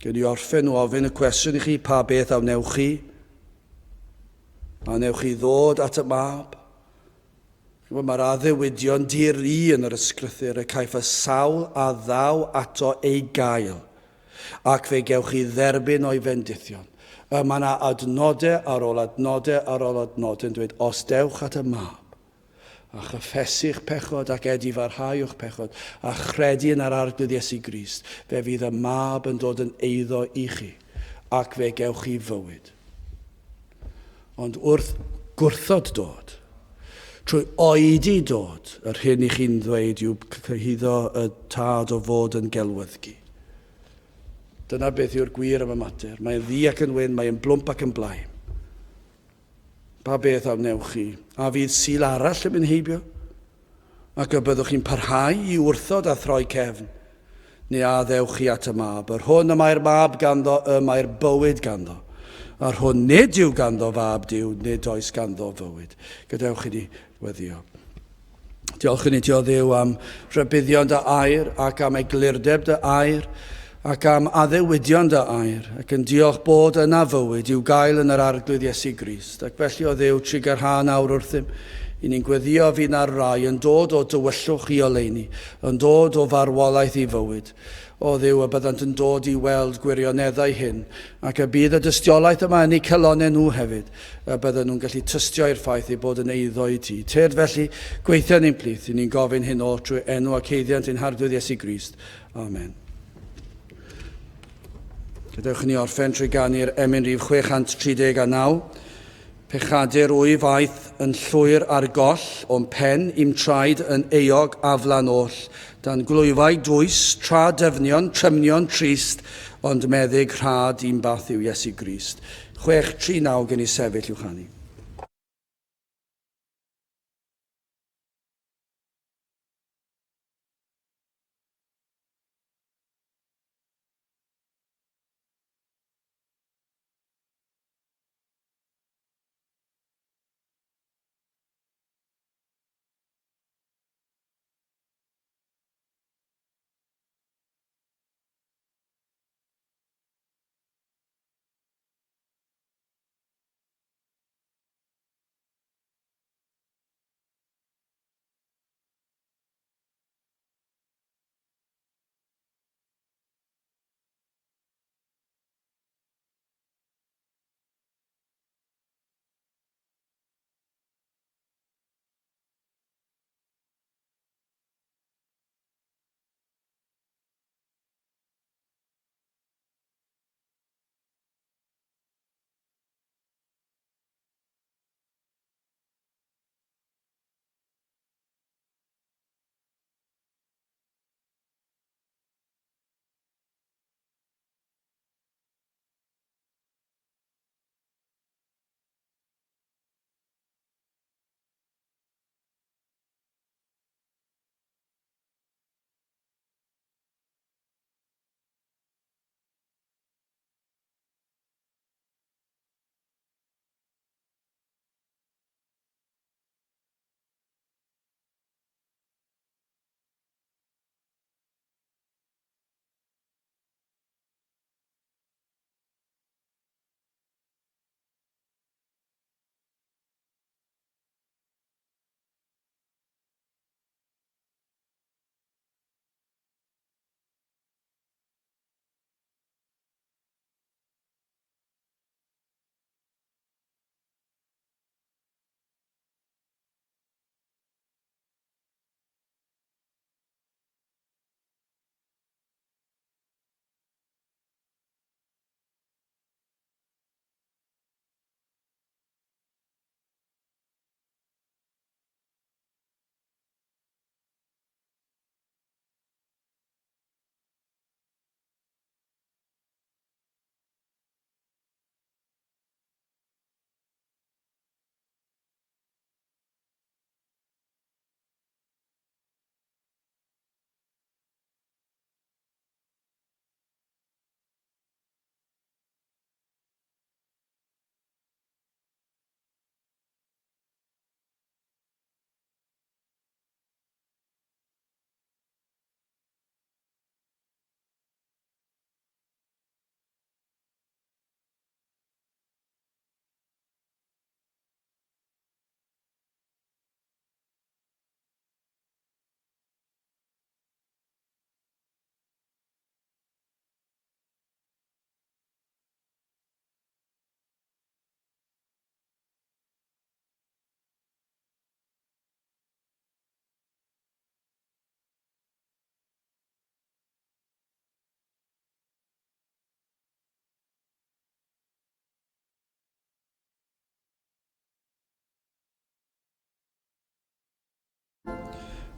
Gen i orffen o ofyn y cwestiwn i chi, pa beth a wnewch chi? A wnewch chi ddod at y mab? Mae'r addewidion di-ri yn yr ysgrythur y caiff y sawl a ddaw ato ei gael, ac fe gewch chi dderbyn o'i fendithion. Y mae yna adnodau ar ôl adnodau ar ôl adnodau yn dweud, os dewch at y mab, a chyffesu'ch pechod ac edifarhau o'ch pechod, a chredu yn yr Arglwydd Iesu Grist, fe fydd y Mab yn dod yn eiddo i chi, ac fe gewch chi fywyd. Ond wrth gwrthod dod, trwy oedi dod, yr hyn i chi'n ddweud yw cyhuddo y tad o fod yn gelwyddgi. Dyna beth yw'r gwir am y mater. Mae'n ddu ac yn wyn, mae'n blwmp ac yn blaen. Pa beth a wnewch chi? A fydd Sul arall yn mynd heibio? Ac y byddwch chi'n parhau i wrthod a throi cefn? Neu a ddewch chi at y mab, yr hwn y mae'r mab ganddo, y mae'r bywyd ganddo. A'r hwn nid yw ganddo fab Duw, nid oes ganddo fywyd. Gadewch i ni weddio. Diolch i ni ti o Dduw am rybuddion dy air ac am eglurdeb dy air ac am addewidion dy air ac yn diolch bod yna fywyd i'w gael yn yr Arglwydd Iesu Grist. Ac felly o Dduw, trugarha nawr wrthym i ni'n gweddio fydd na'r rai yn dod o dywyllwch i oleuni, yn dod o farwolaeth i fywyd. O Dduw, y byddant yn dod i weld gwirioneddau hyn, ac y bydd y dystiolaeth yma yn eu calonnau nhw hefyd, y bydden nhw'n gallu tystio i'r ffaith eu bod yn eiddo i ti. Tyrd felly, gweithio yn ein plith, i ni'n gofyn hyn oll trwy enw ac haeddiant ein Harglwydd Iesu Grist. Amen. Gadewch i ni orffen trwy ganu'r emyn rhif 639. Pechadur wyf aeth yn llwyr ar goll, o'm pen i'm traed yn euog aflan oll, dan glwyfau dwys, tra dyfnion, trymnion trist, ond meddyg rhad i'n bath yw Iesu Grist. 639 gen i sefyll i'w chanu.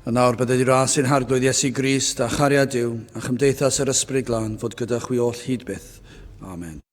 A nawr bydded i ras ein Harglwydd Iesu Grist a chariad Duw a chymdeithas yr Ysbryd Glân fod gyda chwi oll hyd byth. Amen.